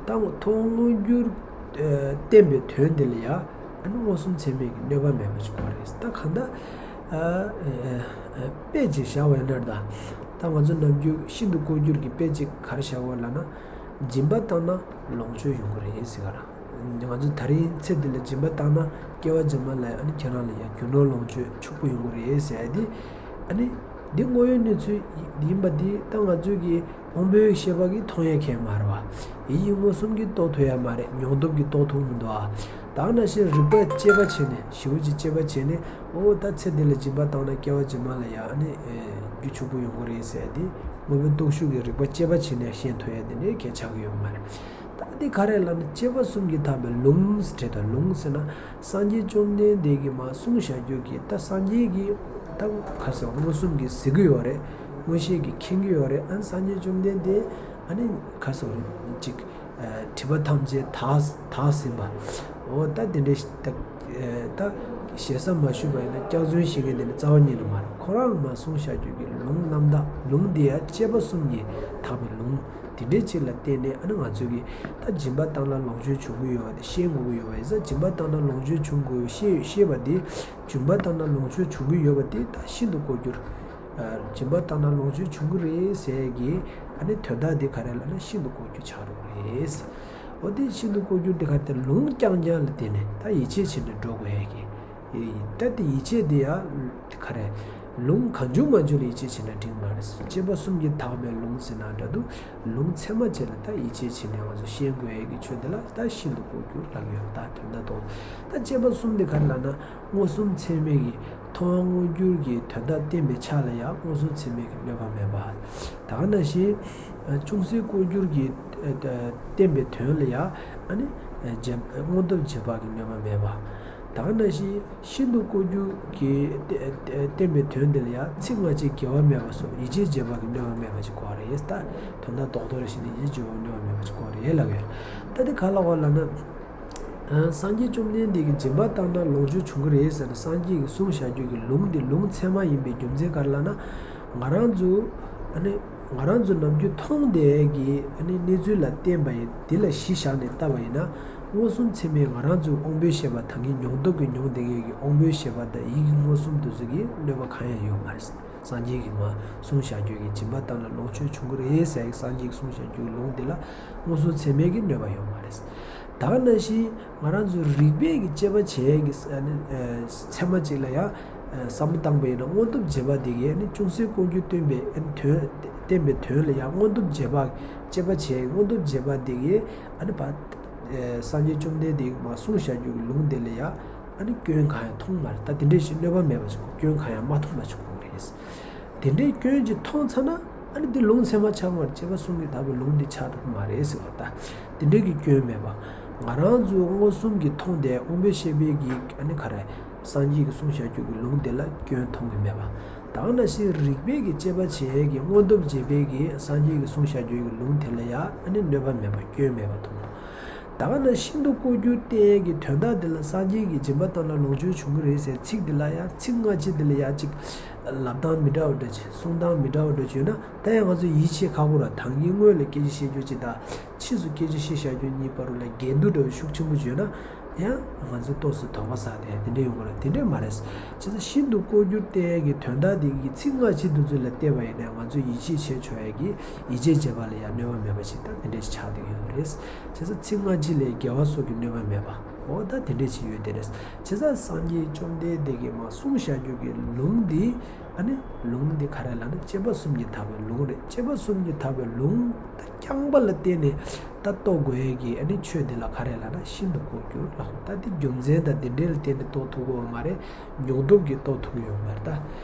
ད་མཐོང་བ་མངོན་གྱུར་ཨ་བསྟན་པའི་དོན་འདི་ལ་ཡ། ཨ་ནི་མངོན་སུམ་ཚད་མས་ཀྱི་གནོད་པ་མེད་པ་ཞིག་དགོས་རེད། ད་གང་ལྟར་ཨ་ཨ་དཔེ་ཅིག་བཞག་པ་ཡིན་ན། ད་ད་ང་ཚོ་ནམ་རྒྱུན་ཤིན་ཏུ་ལྐོག་གྱུར་གྱི་དཔེ་ཅིག་ག་རེ་བཞག་པ་ལབ་ན། སྦྱིན་པ་བཏང་ན་ལོངས་སྤྱོད་ཡོང་གི་རེད་ཟེར་ག་ར། ང་ཚོ་ད་རིང་ཚེ་འདི་ལ་སྦྱིན་པ་བཏང་ན་སྐྱེ་བ་རྗེས་མ་ལ་ཡ། ཨ་ནི་ཁྱེད་རང་ལ་ཡ་རྒྱུ་ནོར་ལོངས་སྤྱོད་ཕྱུག་པོ་ཡོང་གི་རེད་ཟེར་ཡ་དེ། ཨ་ནི་འདི་དངོས་ཡོད་གནས་ཚུལ་ཡིན་པ་འདི་ད་ང་ཚོས་ཀྱི་དབང་པོའི་ཤེས་པ་གིས་མཐོང་ཡ་གང་མ་རེད་བ། ཡིད་ཀྱི་མངོན་སུམ་གྱིས་རྟོགས་ཐུབ་ཡ་མ་རེད། མྱོང་སྟོབས་ཀྱིས་རྟོགས་ཐུབ་མི་འདུག་ཨ། ད་ནང་བཞིན་རིག་པ་དཔྱད་པ་བྱས་ནས། ཞིབ་པོ་ཅིག་དཔྱད་པ་བྱས་ནས། འོ་ད་ཚེ་འདི་ལ་སྦྱིན་པ་བཏང་ན་སྐྱེ་བ་རྗེས་མ་ལ་ཡ་ཨ་ནི་རྒྱུ་ཕྱུག་པོ་ཡོང་གི་རེད་ཟེར་ཡ་དེ། དངོས་པོའི་སྟོབས་ཤུགས་ཀྱིས་རིག་པ་དཔྱད་པ་བྱས་ནས་ཤེས་ཐུབ་ཡ་དེ་འདྲའི་གལ་ཆགས་ཀྱི་ཡོད་མ་རེད། ད་འདི་ག་རེ་ལབ་ན། དཔྱད་པ་གསུམ་གྱིས་དག་པའི་ལུང་ཟེར་དེ། ད་ལུང་ཟེར་ན་སངས་རྒྱས་བཅོམ་ལྡན་འདས་ཀྱིས་མར་གསུངས་བཞག་རྒྱུ་གི། ད་སངས་རྒྱས་ཀྱིས་ད་ག་ཟེར། མངོན་སུམ་གྱིས་གཟིགས་ཀྱི་ཡོད་རེད། མངོན་ཤེས་ཀྱིས་མཁྱེན་གྱི་ཡོད་རེད། ཨ་ནི་སངས་རྒྱས་བཅོམ་ལྡན་འདས་ཨ་ནི་ག་ཟེར་ཅིག་ཨ་སྒྲིབ་པ་ཐམས་ཅད་དག་དག་ཟིན་པ། འོ་ད་དེ་འདྲའི་ད་ ད་ཞེ་ས་མ་ཞུས་པ་ཡིན་ན་སྐྱག་རྫུན་བཤད་མཁན་དེ་ནི་རྩ་བ་ཉིད་ནས་མ་རེད། ཁོ་རང་མར་གསུངས་བཞག་རྒྱུ་གི་ལུང་རྣམ་དག་ལུང་འདི་ཡང་དཔྱད་པ་གསུམ་གྱིས་དག་པའི་ལུང་དེ་འདྲའི་ཅིག་ལ་བརྟེན་ནས་ཨ་ནི་ང་ཚོས་ཀྱི་ད་སྦྱིན་པ་བཏང་ན་ལོངས་སྤྱོད་འབྱུང་གི་ཡོད་པ་དེ་ཤེས་དགོས་ཀྱི་ཡོད་པ་ཡིན་ཙང་། སྦྱིན་པ་བཏང་ན་ལོངས་སྤྱོད་འབྱུང་དགོས་ཤེས་ཤེས་པ་དེ། སྦྱིན་པ་བཏང་ན་ལོངས་སྤྱོད་འབྱུང་གི་ཡོད་པ་དེ་ད་ཤིན་ཏུ་ལྐོག་གྱུར། སྦྱིན་པ་བཏང་ན་ལོངས་སྤྱོད་འབྱུང་གི་རེད་ཟེར་གྱི་ཨ་ནི་དོན་དག་དེ་ག་རེ་ལབ་ན་ཤིན་ཏུ་ལྐོག་གྱུར་ཆགས་འགྲོ་གི་རེད། འོ་དེ་ཤིན་ཏུ་ལྐོག་གྱུར་དེ་ག་དེ་ལུང་རྐྱང་རྐྱང་ལ་བརྟེན་ནས་ད་ཡིད་ཆེས་བྱས་ནས་འགྲོ་དགོས་ཡ་གི། ད་དེ་ཡིད་ཆེས་དེ་ཡ་ག་རེ། ལུང་གང་བྱུང་མང་བྱུང་ལ་ཡིད་ཆེས་བྱས་ན་འགྲིག་མ་རེད། དཔྱད་པ་གསུམ་གྱིས་དག་པའི་ལུང་ཟེར་ན་འདྲ་འདུག་ལུང་ཚད་མ་བྱས་ལ་ད་ཡིད་ཆེས་བྱས་ནས་ང་ཚོ་ཤེས་དགོས་ཡ་གི་ཆོས་དེ་ལ་ད་ཤིན་ཏུ་ལྐོག་གྱུར་ལབ་ཡོད། ད་དོན་དག་ཐོག་ད་དཔྱད་པ་གསུམ་དེ་ག་རེ་ལབ་ན། མངོན་སུམ་ཚད་མའི་གི་མཐོང་བ་མངོན་གྱུར་གྱི་དོན་དག་བསྟན་པའི་ཆ་ལ་ཡང་མངོན་སུམ་ཚད་མའི་གི་གནོད་པ་མེད་པ། ད་ག་ནང་བཞིན་ཅུང་ཟད་ལྐོག་གྱུར་གྱི་བསྟན་པའི་དོན་ལ་ཡང་ཨ་ནི་རྗེས་མངོན་སྟོབས་རྗེས་དཔག་གི་གནོད་པ་མེད་པ། ད་ག་ནང་བཞིན་ཤིན་ཏུ་ལྐོག་གྱུར་གྱི་བསྟན་པའི་དོན་དེ་ལ་ཡང་ཚིག་སྔ་ཕྱི་འགལ་བ་མེད་པ་སོགས་ཡིད་ཆེས་རྗེས་དཔག་གི་གནོད་པ་མེད་པ་ཞིག་གོ་བ་རེད། ད་དོན་དག་རྡོག་རྡོག་རེ་བཤད་ན་ཡིད་ཆེས་རྗེས་དཔག་གི་གནོད་པ་མེད་པ་ཞིག་གོ་བ་རེད་ལབ་ཡོད། ད་དེ་ག་ལ་གོ་ལབ་ན། སངས་རྒྱས་བཅོམ་ལྡན་འདས་ཀྱིས་སྦྱིན་པ་བཏང་ན་ལོངས་སྤྱོད་འབྱུང་གི་རེད་ཟེར་ནས་སངས་རྒྱས་ཀྱིས་གསུངས་བཞག་རྒྱུ་གི་ལུང་འདི་ལུང་ཚད་མ་ཡིན་པའི་རྒྱུ་མཚན་ག་རེ་ལབ་ན། ང་རང་ཚོ་ཨ་ནི་ང་རང་ཚོ་ནམ་རྒྱུན་མཐོང་བསྡད་ཀྱི་ཨ་ནི་གནས་ཚུལ་ལ་བརྟེན་པ་ཡིན། འདི་ལ་གཞི་བཞག་ནས་བལྟས་པ་ཡིན་ན། མངོན་སུམ་ཚད་མས་ང་རང་ཚོའི་དབང་པོའི་ཤེས་པ་དང་གི་མྱོང་སྟོབས་ཀྱིས་མྱོང་བསྡད་མཁན་གྱི་དབང་པོའི་ཤེས་པ་དང་ཡིད་ཀྱི་མངོན་སུམ་དེ་ཚོ་གིས་གནོད་པ་གང་ཡང་ཡོད་མ་རེད། སངས་རྒྱས་ཀྱིས་མར་གསུངས་བཞག་རྒྱུ་གི་སྦྱིན་པ་བཏང་ན་ལོངས་སྤྱོད་འབྱུང་གི་རེད་ཟེར་གྱི་སངས་རྒྱས་ཀྱིས་གསུངས་བཞག་རྒྱུ་གི་ལུང་འདི་ལ་མངོན་སུམ་ཚད་མའི་གི་གནོད་པ་ཡོད་མ་རེད། ད་ག་ནང་བཞིན་ང་རང་ཚོ་རིགས་པས་ཀྱི་དཔྱད་པ་བྱས་ཀྱི་ཨ་ནི་ཚད་མ་གཅིག་ལ་ཡང་བསམ་བློ་བཏང་པ་ཡིན་ན། མངོན་སྟོབས་རྗེས་དཔག་འདི་གིས་ཨ་ནི་ཅུང་ཟད་ལྐོག་གྱུར་སྟོན་པའི་ཨ་ནི་དོན་བསྟན་པའི་དོན་ལ་ཡང་མངོན་སྟོབས་རྗེས་དཔག་དཔྱད་པ་བྱས་མངོན་སྟོབས་རྗེས་དཔག་འདི་གིས་ཨ་ནི་བ་སངས་རྒྱས་བཅོམ་ལྡན་འདས་ཀྱིས་མར་གསུངས་བཞག་རྒྱུ་གི་ལུང་འདི་ལ་ཡང་ཨ་ནི་སྐྱོན་གང་ཡང་མཐོང་མ་རེད། ད་དེ་འདྲའི་ཞིག་གནོད་པ་མེད་པ་ཞིག་གོ། སྐྱོན་གང་ཡང་མ་མཐོང་བ་ཞིག་གོ་གི་རེད། དེ་འདྲའི་སྐྱོན་ཅིག་མཐོང་ཚར་ན་ཨ་ནི་འདི་ལུང་ཚད་མ་ཆགས་མ་རེད། དཔྱད་པ་གསུམ་གྱིས་དག་པའི་ལུང་འདི་ཆགས་ཐུབ་མ་རེད་ཟེར་བ། ད་དེ་འདྲའི་གི་སྐྱོན་མེད་པ། ང་རང་ཚོའི་མངོན་སུམ་གྱིས་མཐོང་བསྡད་དབང་པོའི་ཤེས་པའི་གི་ཨ་ནི་ག་རེ། སངས་རྒྱས་ཀྱིས་གསུངས་བཞག་རྒྱུ་གི་ལུང་འདི་ལ་སྐྱོན་མཐོང་གི་མེད་པ། ད་ག་ནང་བཞིན་རིགས་པས་ཀྱི་དཔྱད་པ་བྱས་ཀྱི་མངོན་སྟོབས་རྗེས་དཔག་གིས་སངས་རྒྱས་ཀྱིས་གསུངས་བཞག་རྒྱུ་གི་ལུང་དེ་ལ་ཡང་ཨ་ནི་གནོད་པ་མེད་པ་སྐྱོན་མེད་པ་མཐོང་། ད་ག་ནང་ཤིན་ཏུ་ལྐོག་གྱུར་བསྟན་ཡས་ཀྱི་དོན་དག་འདི་ལ་སངས་རྒྱས་ཀྱིས་སྦྱིན་པ་བཏང་ན་ལོངས་སྤྱོད་འབྱུང་གི་རེད་ཟེར་ཚིག་འདི་ལ་ཡང་ཚིག་སྔ་ཕྱི་འདི་ལ་ཡང་ཅིག་ལབ་སྟངས་མི་འདྲ་བ་འདྲ་ཅིག་གསུང་སྟངས་མི་འདྲ་བ་འདྲ་ཅིག་ཡོད་ན། ད་ཡང་ང་ཚོ་ཡིད་ཆེས་ཁག་པོ་ར། ད་གིན་སྔོན་ལ་སྐད་ཆ་བཤད་རྒྱུ་ཅིག་དང་ཕྱིས་སུ་སྐད་ཆ་བཤད་བཞག་རྒྱུ་གཉིས་བར་ལ་འགལ་འདུ་འདྲ་བ་ཤུགས་ཆེན་པོ་ཅིག་ཡོད་ན། ཡང་ང་ཚོ་ཏོག་ཙམ་དོགས་པ་ཟ་དེ་དེ་འདྲ་ཡོང་གི་རེད། དེ་འདྲ་མ་རེད། བྱས་ཙང་ཤིན་ཏུ་ལྐོག་གྱུར་བསྟན་ཡས་ཀྱི་དོན་དག་འདི་གི་ཚིག་སྔ་ཕྱི་འདི་ཚོ་ལ་བལྟས་པ་ཡིན་ན་ང་ཚོས་ཡིད་ཆེས་བྱས་ཆོག་ཡས་ཀྱི་ཡིད་ཆེས་བྱེད་པ་ལ་ཡང་གནོད་པ་མེད་པ་ཞིག་ད་དེ་འདྲ་ཞིག་ཆགས་བསྡད་ཡོད་རེད། བྱས་ཙང་ཚིག་སྔ་ཕྱི་ལས་འགལ་བ་སོགས་ཀྱི་གནོད་པ་མེད་པ། འོ་ད་དེ་འདྲ་ཞིག་ཡོད་དེ་རེད། བྱས་ཙང་སངས་རྒྱས་བཅོམ་ལྡན་འདས་ཀྱིས་མར་གསུངས་བཞག་རྒྱུ་གི་ལུང་འདི་ཨ་ནི་ལུང་འདི་ག་རེ་ལབ་ན་དཔྱད་པ་གསུམ་གྱིས་དག་པའི་ལུང་རེད། དཔྱད་པ་གསུམ་གྱིས་དག་པའི་ལུང་ད་རྐྱང་པ་ལ་བརྟེན་ནས་ད་རྟོགས་དགོས་ཡས་ཀྱི་ཨ་ནི་ཆོས་འདི་ལ་ག་རེ་ལབ་ན་ཤིན་ཏུ་ལྐོག་གྱུར་ལབ། ད་འདི་རྒྱུ་མཚན་དང་འདི་འདྲ་ལ་བརྟེན་ནས་རྟོགས་ཐུབ་ཀྱི་ཡོད་མ་རེད། མྱོང་སྟོབས་ཀྱིས་རྟོགས་ཐུབ་ཀྱི་ཡོད་མ་རེད། ད་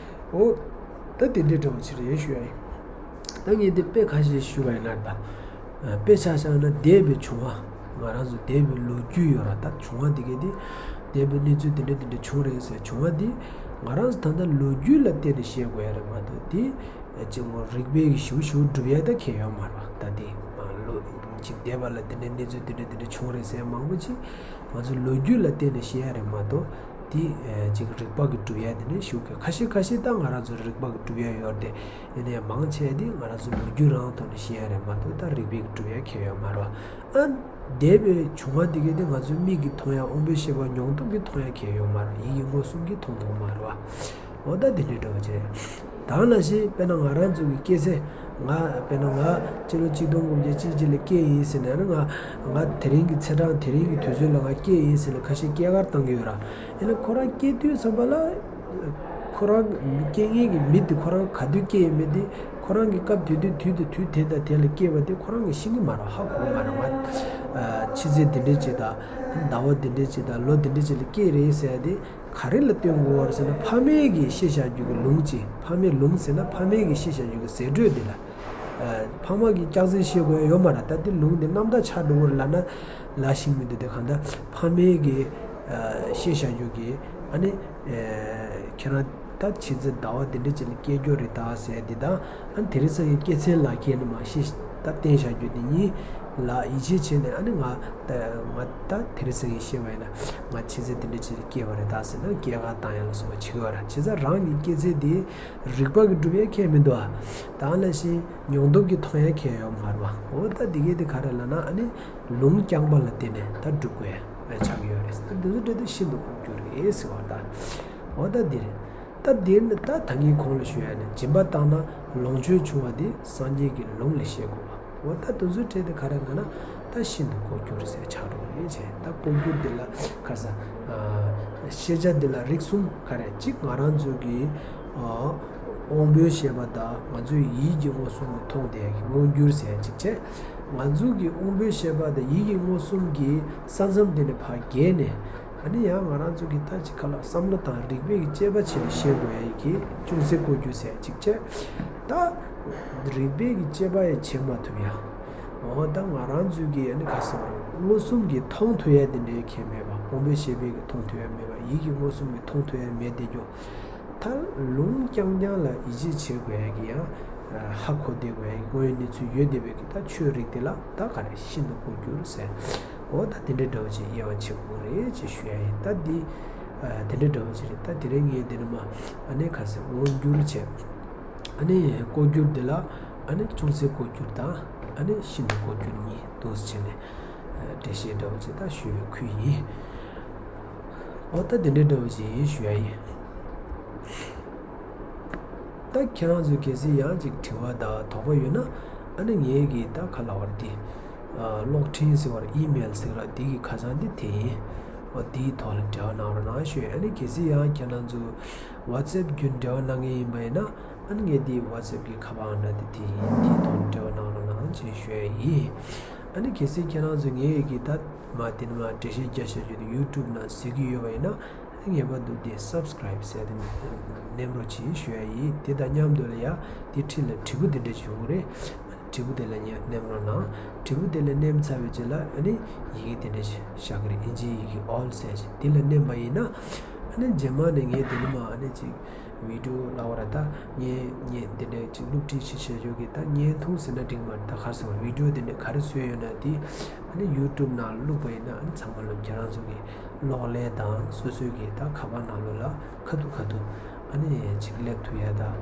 འོ་ད་འདི་འདྲ་འདྲ་བོ་ཅིག་རེད་ཞུ་ཡ་ཡིན། ད་ངས་འདི་དཔེ་ཁ་ཤས་ཞུ་བ་ཡིན་ན། ད་དཔེ་ཆ་བཞག་ན་འདས་པའི་བྱུང་བ། ང་རང་ཚོ་འདས་པའི་ལོ་རྒྱུས་ཡོད་ར། ད་བྱུང་བ་འདི་གས་འདི་འདས་པའི་གནས་ཚུལ་འདི་འདྲ་འདི་འདྲ་བྱུང་རེད་ཟེར་བྱུང་བ་འདི་ང་རང་ཚོ་ད་ལྟ་ལོ་རྒྱུས་ལ་བརྟེན་ནས་བཤད་དགོས་ཡ་རེད་མ་གཏོགས། འདི་ཅིག་མོ་རིག་པའི་གི་ཞིབ་ཞིབ་སྒྲུབ་ཡ་ད་གལ་ཡོད་མ་རེད་པ། ད་འདི་ལོ་ཅིག་འདས་པ་ལ་འདི་འདྲའི་གནས་ཚུལ་འདི་འདྲ་འདི་འདྲ་བྱུང་རེད་ཟེར་མང་པོ་ཅིག་ང་ཚོ་ལོ་རྒྱུས་ལ་བརྟེན་ནས་བཤད་ཡ་རེད་མ་གཏོགས། དེ་ཅིག་རིག་པ་གི་སྒྲུབ་ཡ་དེ་ནི་ཞུ་གི། ཁ་ཤས་ཁ་ཤས་ད་ང་རང་ཚོ་རིག་པ་གི་སྒྲུབ་ཡ་ཡོད་དེ། ཡིན་ནའི་མང་ཆེ་དེ་ང་རང་ཚོ་ལོ་རྒྱུས་རང་ཐོག་ནས་ཤེས་ཡ་རེད་མ་གཏོགས། ད་རིག་པའི་གི་སྒྲུབ་ཡ་གལ་ཡོད་མ་རེད་པ། ཨ་འདས་པའི་བྱུང་བ་དེ་གས་དེ་ང་ཚོའི་མིག་གིས་མཐོང་ཡ། དབང་པོའི་ཤེས་པ་མྱོང་སྟོབས་ཀྱིས་མཐོང་ཡ་གལ་ཡོད་མ་རེད། ཡིད་ཀྱི་མངོན་སུམ་གྱིས་མཐོང་ཐུབ་མ་རེད་པ། འོ་ད་དེ་འདྲའི་འདྲ་བ་བྱས། ད་ནང་བཞིན་དཔེར་ན་ང་རང་ཚོ་གི་སྐྱེས་ཚེ། ང་དཔེར་ན་ང་སྤྱི་ལོ་ཆིག་སྟོང་དགུ་བརྒྱ་གཅིག་གཅིག་ལ་སྐྱེས་ཡིན་ཟེར་ན་ནི། ང་ང་དེ་རིང་གི་ཚེས་གྲངས་དེ་རིང་གི་དུས་ཚོད་ལ་ང་སྐྱེས་ཡིན་ཟེར་ནས་ཁ་ཤས་སྐྱེས་སྐར་བཏང་གི་ཡོད་ར། ཡིན་ན་ཁོ་རང་སྐྱེས་དུས་ཙམ་པ་ལ། ཁོ་རང་སྐྱེ་མཁན་གྱི་མི་དེ་ཁོ་རང་ག་དུས་སྐྱེས་ཡིན་མིན་དེ། ཁོ་རང་གི་སྐབས་དེ་དུས་དུས་དེ་དུས་དེ་དང་དེ་ལ་སྐྱེས་པ་དེ་ཁོ་རང་གིས་ཤེས་ཀྱི་མ་རེད། ཧ་གོ་གི་མ་རེད། ང་ཨ་ཕྱི་ཚེས་འདི་འདྲ་ཅིག་དང་ཟླ་བ་འདི་འདྲ་ཅིག་དང་ལོ་འདི་འདྲ་ཅིག་ལ་སྐྱེས་རེད་ཟེར་ཡ་དེ། ག་རེ་ལ་བརྟེན་དགོས་པ་རེད་ཟེར་ན། ཕ་མས་ཀྱིས་བཤད་བཞག་རྒྱུ་གི་ལུང་ཅིག་ཕ་མའི་ལུང་ཟེར་ན་ཕ་མས་ཀྱིས་བཤད་བཞག་རྒྱུ་གི་ཟེར་སྒྲོས་འདི་ལ། ཨ་ཕ་མ་གིས་སྐྱག་རྫུན་བཤད་དགོས་ཡ་ཡོད་མ་རེད། ད་འདི་ལུང་འདི་རྣམ་དག་ཆགས་འགྲོ་གི་རེད་ལབ་ན་ལབ་ཤེས་མི་འདུག་དེ་གང་ལྟར་ཕ་མས་ཀྱིས་ཨ་བཤད་བཞག་རྒྱུ་གི་ཨ་ནི་ཨ་ཁྱེད་རང་ད་ཕྱི་ཚེས་ཟླ་བ་འདི་འདྲ་ཅིག་ལ་སྐྱེས་རྒྱུ་རེད་ད་ཟེར་འདི་དང་། ཨ་ནི་དེ་རིང་སང་ཉིན་སྐྱེས་ཚེས་ལ་ཁྱེད་ནི་མ་ཤེས། ད་བསྟན་བཞག་རྒྱུ་འདི་གཉིས་ ལ་ཡིད་ཆེས་བྱས་ནས། ཨ་ནི་ང་ད་ང་ད་དེ་རིང་སང་ཉིན་བཤད་པ་ཡིན་ན། ང་ཆུ་ཚོད་དེ་འདྲ་ཅིག་སྐྱེལ་བ་རེད་ད་ཟེར་ན། སྐྱེལ་ག་བཏང་ཡ་ལ་སོགས་པ་བྱེད་ཀྱི་ཡོད་རེད། བྱས་ཙང་རང་གི་སྐྱེས་ཚེས་དེ་རིག་པ་གིས་སྒྲུབ་ཡ་ཁྱད་མི་འདུག་ཨ། ད་ལ་ཞིག་མྱོང་སྟོབས་ཀྱིས་མཐོང་ཡ་ཁྱད་ཡོད་མ་རེད་བ། འོ་ད་འདི་གས་དེ་ག་རེ་ལབ་ན། ཨ་ནི་ལུང་རྐྱང་པ་ལ་བརྟེན་ནས་ད་སྒྲུབ་དགོས་ཡ་ཆགས་ཀྱི་ཡོད་རེད། ད་འདི་ཚོ་འདྲ་དེ་ཤིན་ཏུ་ལྐོག་གྱུར་རེད་ཟེར་བ་ད། འོ་ད་འདི་རེད། ད་འདིར་ནི་ད་ད་གིན་གོང་ལ་ཞུས་ཡ་ནི། སྦྱིན་པ་བཏང་ན་ལོངས་སྤྱོད་ཆུང་བ་དེ་སངས་རྒྱས་ཀྱི་ལུང་ལས་ཤེས་དགོས་པ། འོ་ད་དེ་ཚོའི་གྲས་དེ་ག་རེ་ལབ་ན། ད་ཤིན་ཏུ་ལྐོག་གྱུར་ཟེར་ཆགས་འགྲོ་གི་རེད་བྱས། ད་ལྐོག་གྱུར་འདི་ལ་ག་ས། ཨ། ཤེས་བྱ་འདི་ལ་རིགས་གསུམ་ག་རེ། གཅིག་ང་རང་ཚོ་གི། ཨ། དབང་པོའི་ཤེས་པ་དང་ང་ཚོའི་ཡིད་ཀྱི་མངོན་སུམ་གྱིས་མཐོང་བསྡད་ཡ་གི་མངོན་གྱུར་ཟེར་ཡ་གཅིག་བྱས། ང་ཚོ་གི་དབང་པོའི་ཤེས་པ་དང་ཡིད་ཀྱི་མངོན་སུམ་གྱི་ས་མཚམས་འདི་ནས་ཕར་བརྒལ་ནས། ཨ་ནི་ཡང་ང་རང་ཚོ་གི་ད་ཅིག་ག་ལ་བསམ་བློ་དང་རིག་པའི་གི་དཔྱད་པ་བྱས་ནས་ཤེས་དགོས་ཡ་ཡི་གེ་ཅུང་ཟད་ལྐོག་གྱུར་ཟེར་ཡ་ཅིག་བྱས། ད་རིག་པའི་གི་དཔྱད་པ་ཡང་བྱེད་མ་ཐུབ་ཡ། འོ་ད་ང་རང་ཚོའི་གི་ཨ་ནི་ག་ཟེར་བ་རེད། མངོན་སུམ་གྱིས་མཐོང་ཐུབ་ཡ་དེ་འདྲའི་གལ་མེད་པ། དབང་པོའི་ཤེས་པའི་གི་མཐོང་ཐུབ་ཡ་མེད་པ། ཡིད་ཀྱི་མངོན་སུམ་གྱིས་མཐོང་ཐུབ་ཡ་མེད་དེ་རྒྱུ། ད་ལུང་རྐྱང་རྐྱང་ལ་ཡིད་ཆེས་བྱེད་དགོས་ཡ་གི་ཡང་། ཧ་གོ་བསྡད་དགོས་ཡ་གི་དངོས་ཡོད་གནས་ཚུལ་ཡོད་བསྡད་པའི་གི་ད་ཆོས་རིག་དེ་ལ་ད་ག་རེ་ཤིན་ཏུ་ལྐོག་གྱུར་ཟེར། འོ་ད་དེ་འདྲའི་འདྲ་བོ་ཅིག་དབྱེ་བ་ཕྱེ་དགོས་རེད་ཅེས་ཞུ་ཡ་ཡིན། ད་འདི་ཨ་དེ་འདྲའི་འདྲ་བོ་ཅིག་རེད། ད་དེ་རིང་ངས་འདི་ནས་མར་ཨ་ནི་ག་ཟེར། མངོན་གྱུར་བྱས། ཨ་ནི་ལྐོག་གྱུར་འདི་ལ་ཨ་ནི་ཅུང་ཟད་ལྐོག་གྱུར་དང་། ཨ་ནི་ཤིན་ཏུ་ལྐོག་གྱུར་གཉིས་འདུག་སེ་བྱས་ནས། ཨ། འགྲེལ་བཤད་འདྲ་བོ་ཅིག་ད་ཞུ་བའི་ཁུལ་ཡིན། འོ་ད་དེ་འདྲའི་འདྲ་བོ་ཅིག་ཞུ་ཡ་ཡིན། ད་ཁྱེད་རང་ཚོས་གལ་སྲིད་ཡང་ཅིག་དྲི་བ་དང་དོགས་པ་ཡོད་ན། ཨ་ནི་ངའི་གི་ད་ག་ལབ་དགོས་རེད། དེ་ཨ་གློག་འཕྲིན་ཟེར་བ་རེད། ཨི་མེལ་ཟེར་བ་རེད། དེ་གི་ཁ་བྱང་དེ་དེ་ཡིན། འོ་དེའི་ཐོག་ལ་འབྲེལ་བ་གནང་རོགས་གནང་ཞུ་ཡ། ཨ་ནི་གལ་སྲིད་ཡང་ཁྱེད་རང་ཚོ་ཝ་ཊི་སེབ་བརྒྱུད་འབྲེལ་བ་གནང་མཁན་ཡིན་པ་ཡིན་ན། ཨ་ནི་ངས་དེའི་ཝ་ཊི་སེབ་གི་ཁ་པར་ཨང་གྲངས་དེ་དེ་ཡིན། དེའི་ཐོག་ནས་འབྲེལ་བ་གནང་རོགས་གནང་ཅེས་ཞུ་ཡ་ཡིན། ཨ་ནི་གལ་སྲིད་ཁྱེད་རང་ཚོ་ངའི་གི་ད་མ་དེ་ནས་མར་འགྲེལ་བཤད་རྒྱག་བྱ་རྒྱུ་དེ་ཡུ་ཊུབ་ནང་གཟིགས་ཀྱི་ཡོད་པ་ཡིན་ན། ཨ་ནི་ངེས་པར་དུ་དེ་སབ་སི་ཀ་རེབ་ཟེར་དེ་མནན་རོགས་གྱིས་ཞུ་ཡ་ཡིན། དེ་དང་མཉམ་དུ་ལ་ཡ་དེ་འཁྲིས་ལ་དྲིལ་བུ་དེ་འདྲ་ཅིག་ཡོང་གི་རེད། ཨ་ནི་དྲིལ་བུ་དེ་ལ་ངས་མནན་རོགས་གནང་། དྲིལ་བུ་དེ་ལ་མནན་ཚར་བའི་རྗེས་ལ་ཨ་ནི་ཡི་གེ་དེ་འདྲ་ཅིག་ཤར་གི་རེད། ཨིན་ཇིའི་ཡི་གེ་ཨོལ་ཟེར་ཅིག་དེ་ལ་མནན་པ་ཡིན་ན། ཨ་ནི་རྗེས་མ་ནས་ངས་དེ་ནས་མར་ཨ་ནི་ཅིག་བི་ཌི་ཡོ་ལབ་དགོས་རེད། ད་ངས་ངས་འདི་འདྲའི་ཅིག་སློབ་ཁྲིད་ཅིག་བྱེད་རྒྱུ་གི་ད་བརྙན་ཐུང་ཟེར་ན་འགྲིག་མ་རེད། ད་ག་རེ་ཟེར་བ། བི་ཌི་ཡོ་འདི་འདྲ་ག་རེ་བཟོས་ཡོད་ན་དེ་ཨ་ནི་ཡུ་ཊུབ་ནང་བླུགས་པ་ཡིན་ན། ཨ་ནི་ཚང་མ་ལོ་ཁྱེད་རང་ཚོ་གི་གློག་ཀླད་དང་སོ་སོའི་གི་ད་ཁ་པར་ནང་ལོགས་ལ་ཁ་ཐུག་ཁ་ཐུག་ཨ་ནི་ཅིག་སླེབས་ཐུབ་ཡ་དང་།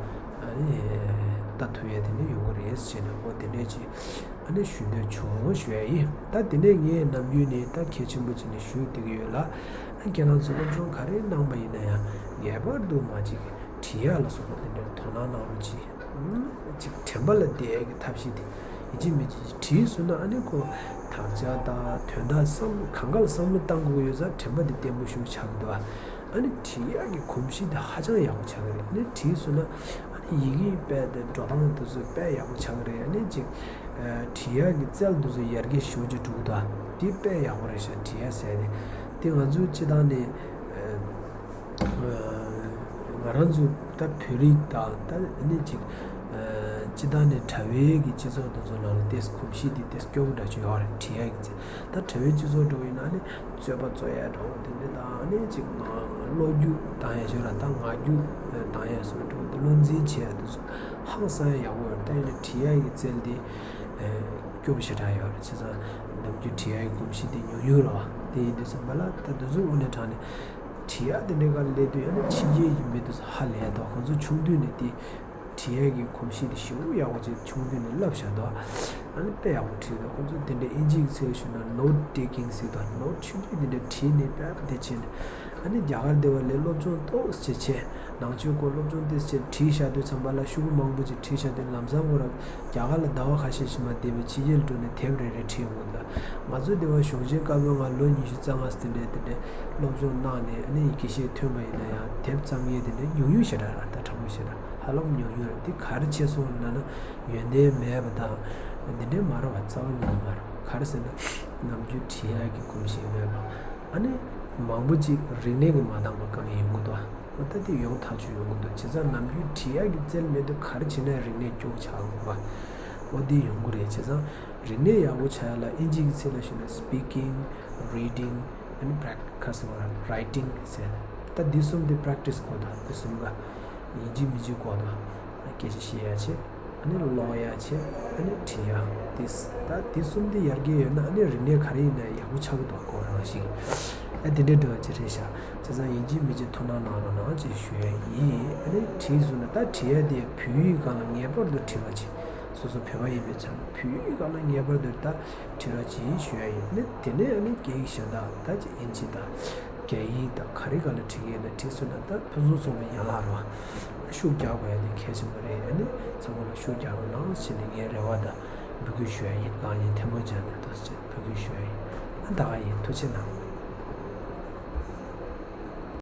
ཨ་ནི་ལྟ་ཐུབ་ཡ་དེ་འདྲ་ཡོང་གི་རེད་ཟེར་ནས། འོ་དེ་འདྲ་ཅིག་ཨ་ནི་ཞུ་འདོད་བྱུང་ཞུ་ཡ་ཡིན། ད་དེ་ནས་ངས་ནམ་རྒྱུན་ནས་ད་གལ་ཆེན་པོ་བྱས་ནས་ཞུ་བསྡད་ཀྱི་ཡོད་ལ། ཨ་ཁྱེད་རང་ཚོ་སློབ་སྦྱོང་ག་རེ་གནང་པ་ཡིན་ན་ཡང་། ངེས་པར་དུ་མར་ཅིག་བྲིས་ཡ་ལ་སོགས་པ་དེ་འདྲར་དོ་སྣང་གནང་རོགས་གྱིས། ཨ་ཅིག་དྲན་པ་ལ་བསྡད་ཡ་གི་ཐབས་ཤེས་དེ་ཡིན་གཅིག་མིན་གཅིག་བྲིས་སོང་ན། ཨ་ནི་ཁོ་དག་ཆ་དང་དོན་དག་བསམ་གང་ག་ལ་བསམ་བློ་བཏང་དགོས་ཀྱི་ཡོད་ཙང་། དྲན་པ་དེ་བརྟན་པོ་ཞིག་ཆགས་ཀྱི་འདུག་ཨ་ནི་བྲིས་ཡག་གི་གོམས་གཤིས་དེ་ཧ་ཅང་ཡག་པོ་ཆགས་ཀྱི་རེད། ཨ་ནི་བྲིས་སོང་ན་ཨ་ནི་ཡི་གེ་དཔེ་དེ་འགྲོ་སྟངས་དེ་ཚོ་དཔེ་ཡག་པོ་ཆགས་ཀྱི་རེད། ཨ་ནི་ཅིག་ཨ་བྲིས་ཡག་གི་རྩལ་དེ་ཚོ་ཡར་རྒྱས་ཞེ་པོ་ཅིག་འགྲོ་གི་འདུག་དེ་དཔེ་ཡག་པོ་རེད་ཤག་བྲིས་ཡག་ཟེར་ནས། དེ་ང་ཚོ་སྤྱིར་བཏང་ནས་ཨ་ང་རང་ཚོ་ད་བོད་རིགས་དང་། ད་ཨ་ནི་ཅིག་ཨ་སྤྱིར་བཏང་ནས་གྲྭ་པའི་གི་སྤྱི་ཚོགས་དེ་ཚོ་ནང་ལ་ཏོག་ཙམ་གོམས་གཤིས་དེ་ཏོག་ཙམ་སྐྱོ་པོ་འདྲ་ཅིག་ཡོད་རེད། བྲིས་ཡག་གི་རྩལ། ད་གྲྭ་པའི་སྤྱི་ཚོགས་འདྲ་བོ་ཡིན་ན་ཨ་ནི་རྩོད་པ་རྩོད་ཡ་འདྲ་བོ་དེ་འདྲ་དང་། ཨ་ནི་ཅིག་ང་བློ་རྒྱུགས་བཏང་ཡ་ཞིག་ལ་ད་ངག་རྒྱུགས་བཏང་ཡ་སོགས་འདྲ་བོ་དེ། བློ་འཛིན་བྱེད་ཡ་དེ་ཚོ་ཧང་སང་ཡ་ཡག་པོ་ཡོད་རེད། ད་ཡིན་ན་བྲིས་ཡག་གི་རྩལ་དེ་ཨ་སྐྱོ་པོ་ཞེ་དྲག་ཡོད་རེད། བྱས་ཙང་ནམ་རྒྱུན་བྲིས་ཡག་གི་གོམས་གཤིས་དེ་ཉུང་ཉུང་རེད་བ། དེ་ཡིན་དུས་ཙམ་པ་ལ་ད་དེ་ཚོ་དངོས་གནས་དྲང་གནས་བྲིས་ཡག་དེ་འདྲའི་སྒང་ལ་སླེབས་དུས། ཨ་ནི་ཕྱི་རྒྱལ་གྱི་མི་དེ་ཚོ་ཧ་ལས་ཡག་འདུག་ཁོང་ཚོ་ཆུང་དུས་ནས་དེ་བྲིས་ཡག་གི་གོམས་གཤིས་དེ་ཞེ་པོ་ཡག་པོ་ཅིག་ཆུང་དུས་ནས་བསླབས་བཞག་འདུག་ཨ་ནི་དཔེ་ཡག་པོ་བྲིས་འདུག་ཁོང་ཚོ་དེ་འདྲའི་ཨིན་ཇིའི་ཚིག་ལ་ཞུས་ན་ནོཊ་ཊེ་ཀིང་ཟེར་འདུག་ནོཊ་ཆུང་ཆུང་དེ་འདྲ་བྲིས་ནས་དཔེ་དེ་བྱས་ནས། ཨ་ནི་རྒྱ་གར་སྡེ་བ་ལས་སློབ་སྦྱོང་ཏོག་ཙམ་བྱས། ནང་ཆོས་སྐོར་སློབ་སྦྱོང་ཏོག་ཙམ་བྱས་བྲིས་བཞག་དུས་ཙམ་པ་ལ། ཤོག་གུ་མང་པོ་ཅིག་བྲིས་བཞག་དུས་ལམ་སང་ཁོ་རང་རྒྱ་གར་ལ་ཟླ་བ་ཁ་ཤས་ཤིག་མ་བསྡད་པའི་ཕྱི་རྒྱལ་འགྲོ་ནས་དེབ་རེ་རེ་བྲིས་ཡོང་གི་འདུག་ང་ཚོ་སྡེ་བ་གཞོན་ཆེན་བཀའ་པོད་ལྔ་ལོ་ཉི་ཤུ་རྩ་ལྔ་ཙམ་དེ་འདྲས་དེ་འདྲས་སློབ་སྦྱོང་གནང་ནས། ཨ་ནི་དགེ་བཤེས་ཐོན་པ་ཡིན་ན་ཡང་དེབ་བརྩམ་མཁན་དེ་འདྲས་ཉུང་ཉུང་ཞེ་དྲག་རེད། ད་དྲང་པོ་བཤད་ན་ཧ་ལམ་ཉུང་ཉུང་རེད། དེ་ག་རེ་བྱས་སོང་ལབ་ན། ཡོན་ཏན་མེད་པ་དང་དེ་འདྲས་མ་རེད་བ། རྩ་བ་ཉིད་ནས་མ་རེད། ག་རེ་ཟེར་ན་ནམ་རྒྱུན་བྲིས་ཡག་གི་གོམས་གཤིས་མེད་པ། ཨ་ནི་མང་པོ་ཅིག་རིག་གནས་ཀྱིས་མ་འདང་པ་གང་ཡིན་ཡོང་གི་འདུག་ཨ་ད་དེ་ཡོང་ཐག་ཆོད་ཡོང་གི་འདུག་བྱས་ཙང་ནམ་རྒྱུན་བྲིས་ཡག་གི་རྩལ་མེད་དུས་ག་རེ་བྱས་ན་རིག་གནས་སྐྱོ་པོ་ཆགས་ཡོང་གི་འདུག་འོ་དེ་ཡོང་གི་རེད། བྱས་ཙང་རིག་གནས་ཡག་པོ་ཆགས་ཡག་ལ་ཨིན་ཇི་གི་ཚིག་ལ་ཞུས་ན་སི་པི་ཀིང་། རི་ཌིང་། ཨ་ནི་པྲེག་ཁ་ཟེར་བ་རའི་ཊིང་ཟེར། ད་འདི་གསུམ་དེ་པྲེག་ཊི་སི་དགོས་འདུག་འདི་གསུམ་ཀ་ཡིན་གཅིག་མིན་གཅིག་དགོས་འདུག་སྐད་ཆ་བཤད་ཡག་བྱས། ཨ་ནི་ཀློག་ཡག་བྱས། ཨ་ནི་བྲིས་ཡག་དེ། ད་དེ་གསུམ་དེ་ཡར་རྒྱས་ཡོད་ན་ཨ་ནི་རིག་གནས་ག་རེ་ཡིན་ན་ཡག་པོ་ཆགས་ཀྱི་འདུག་ཁོ་རང་ཞིག་ཨ། དེ་འདྲའི་འདྲ་བ་ཅིག་རེད་ཤག་བྱས་ཙང་ཡིན་གཅིག་མིན་གཅིག་ཐུགས་སྣང་གནང་རོགས་གནང་ཅེས་ཞུ་ཡ་ཡིན། ཨ་ནི་བྲིས་སོང་ན་ད་བྲིས་ཡ་དེ་བོད་ཡིག་སྒང་ལ་ངེས་པར་དུ་བྲིས་རོགས་གྱིས། སོ་སོ་བོད་པ་ཡིན་པའི་ཆ་ནས་བོད་ཡིག་སྒང་ལ་ངེས་པར་དུ་ད་བྲིས་རོགས་གྱིས་ཞུ་ཡ་ཡིན། ཨ་ནི་དེ་ནས་ཨ་ནི་སྐད་ཡིག་གཞན་དག་ད་ཅིག་དབྱིན་ཇི་དང་། རྒྱ་ཡིག་དང་ག་རེ་ག་ལ་བྲིས་ཀྱི་ཡོད་ན་བྲིས་སོང་ན་ད་ཕུན་སུམ་ཚོགས་པའི་ཡན་ལག་རེད་བ། ཤུགས་རྒྱག་དགོས་ཡ་དེ་གལ་ཆེན་པོ་རེད། ཨ་ནི་ཚང་མ་ལ་ཤུགས་རྒྱག་རོགས་གནང་ཞེས་ནས་ངའི་རེ་བ་དང་འབོད་སྐུལ་ཞུ་ཡ་ཡིན། ལག་གཉིས་ཐལ་མོ་སྦྱར་ནས་འདུག་ཅེས་འབོད་སྐུལ་ཞུ་ཡ་ཡིན། ཨ་ད་ག་ཡིན། ཐུགས་རྗེ་གནང་།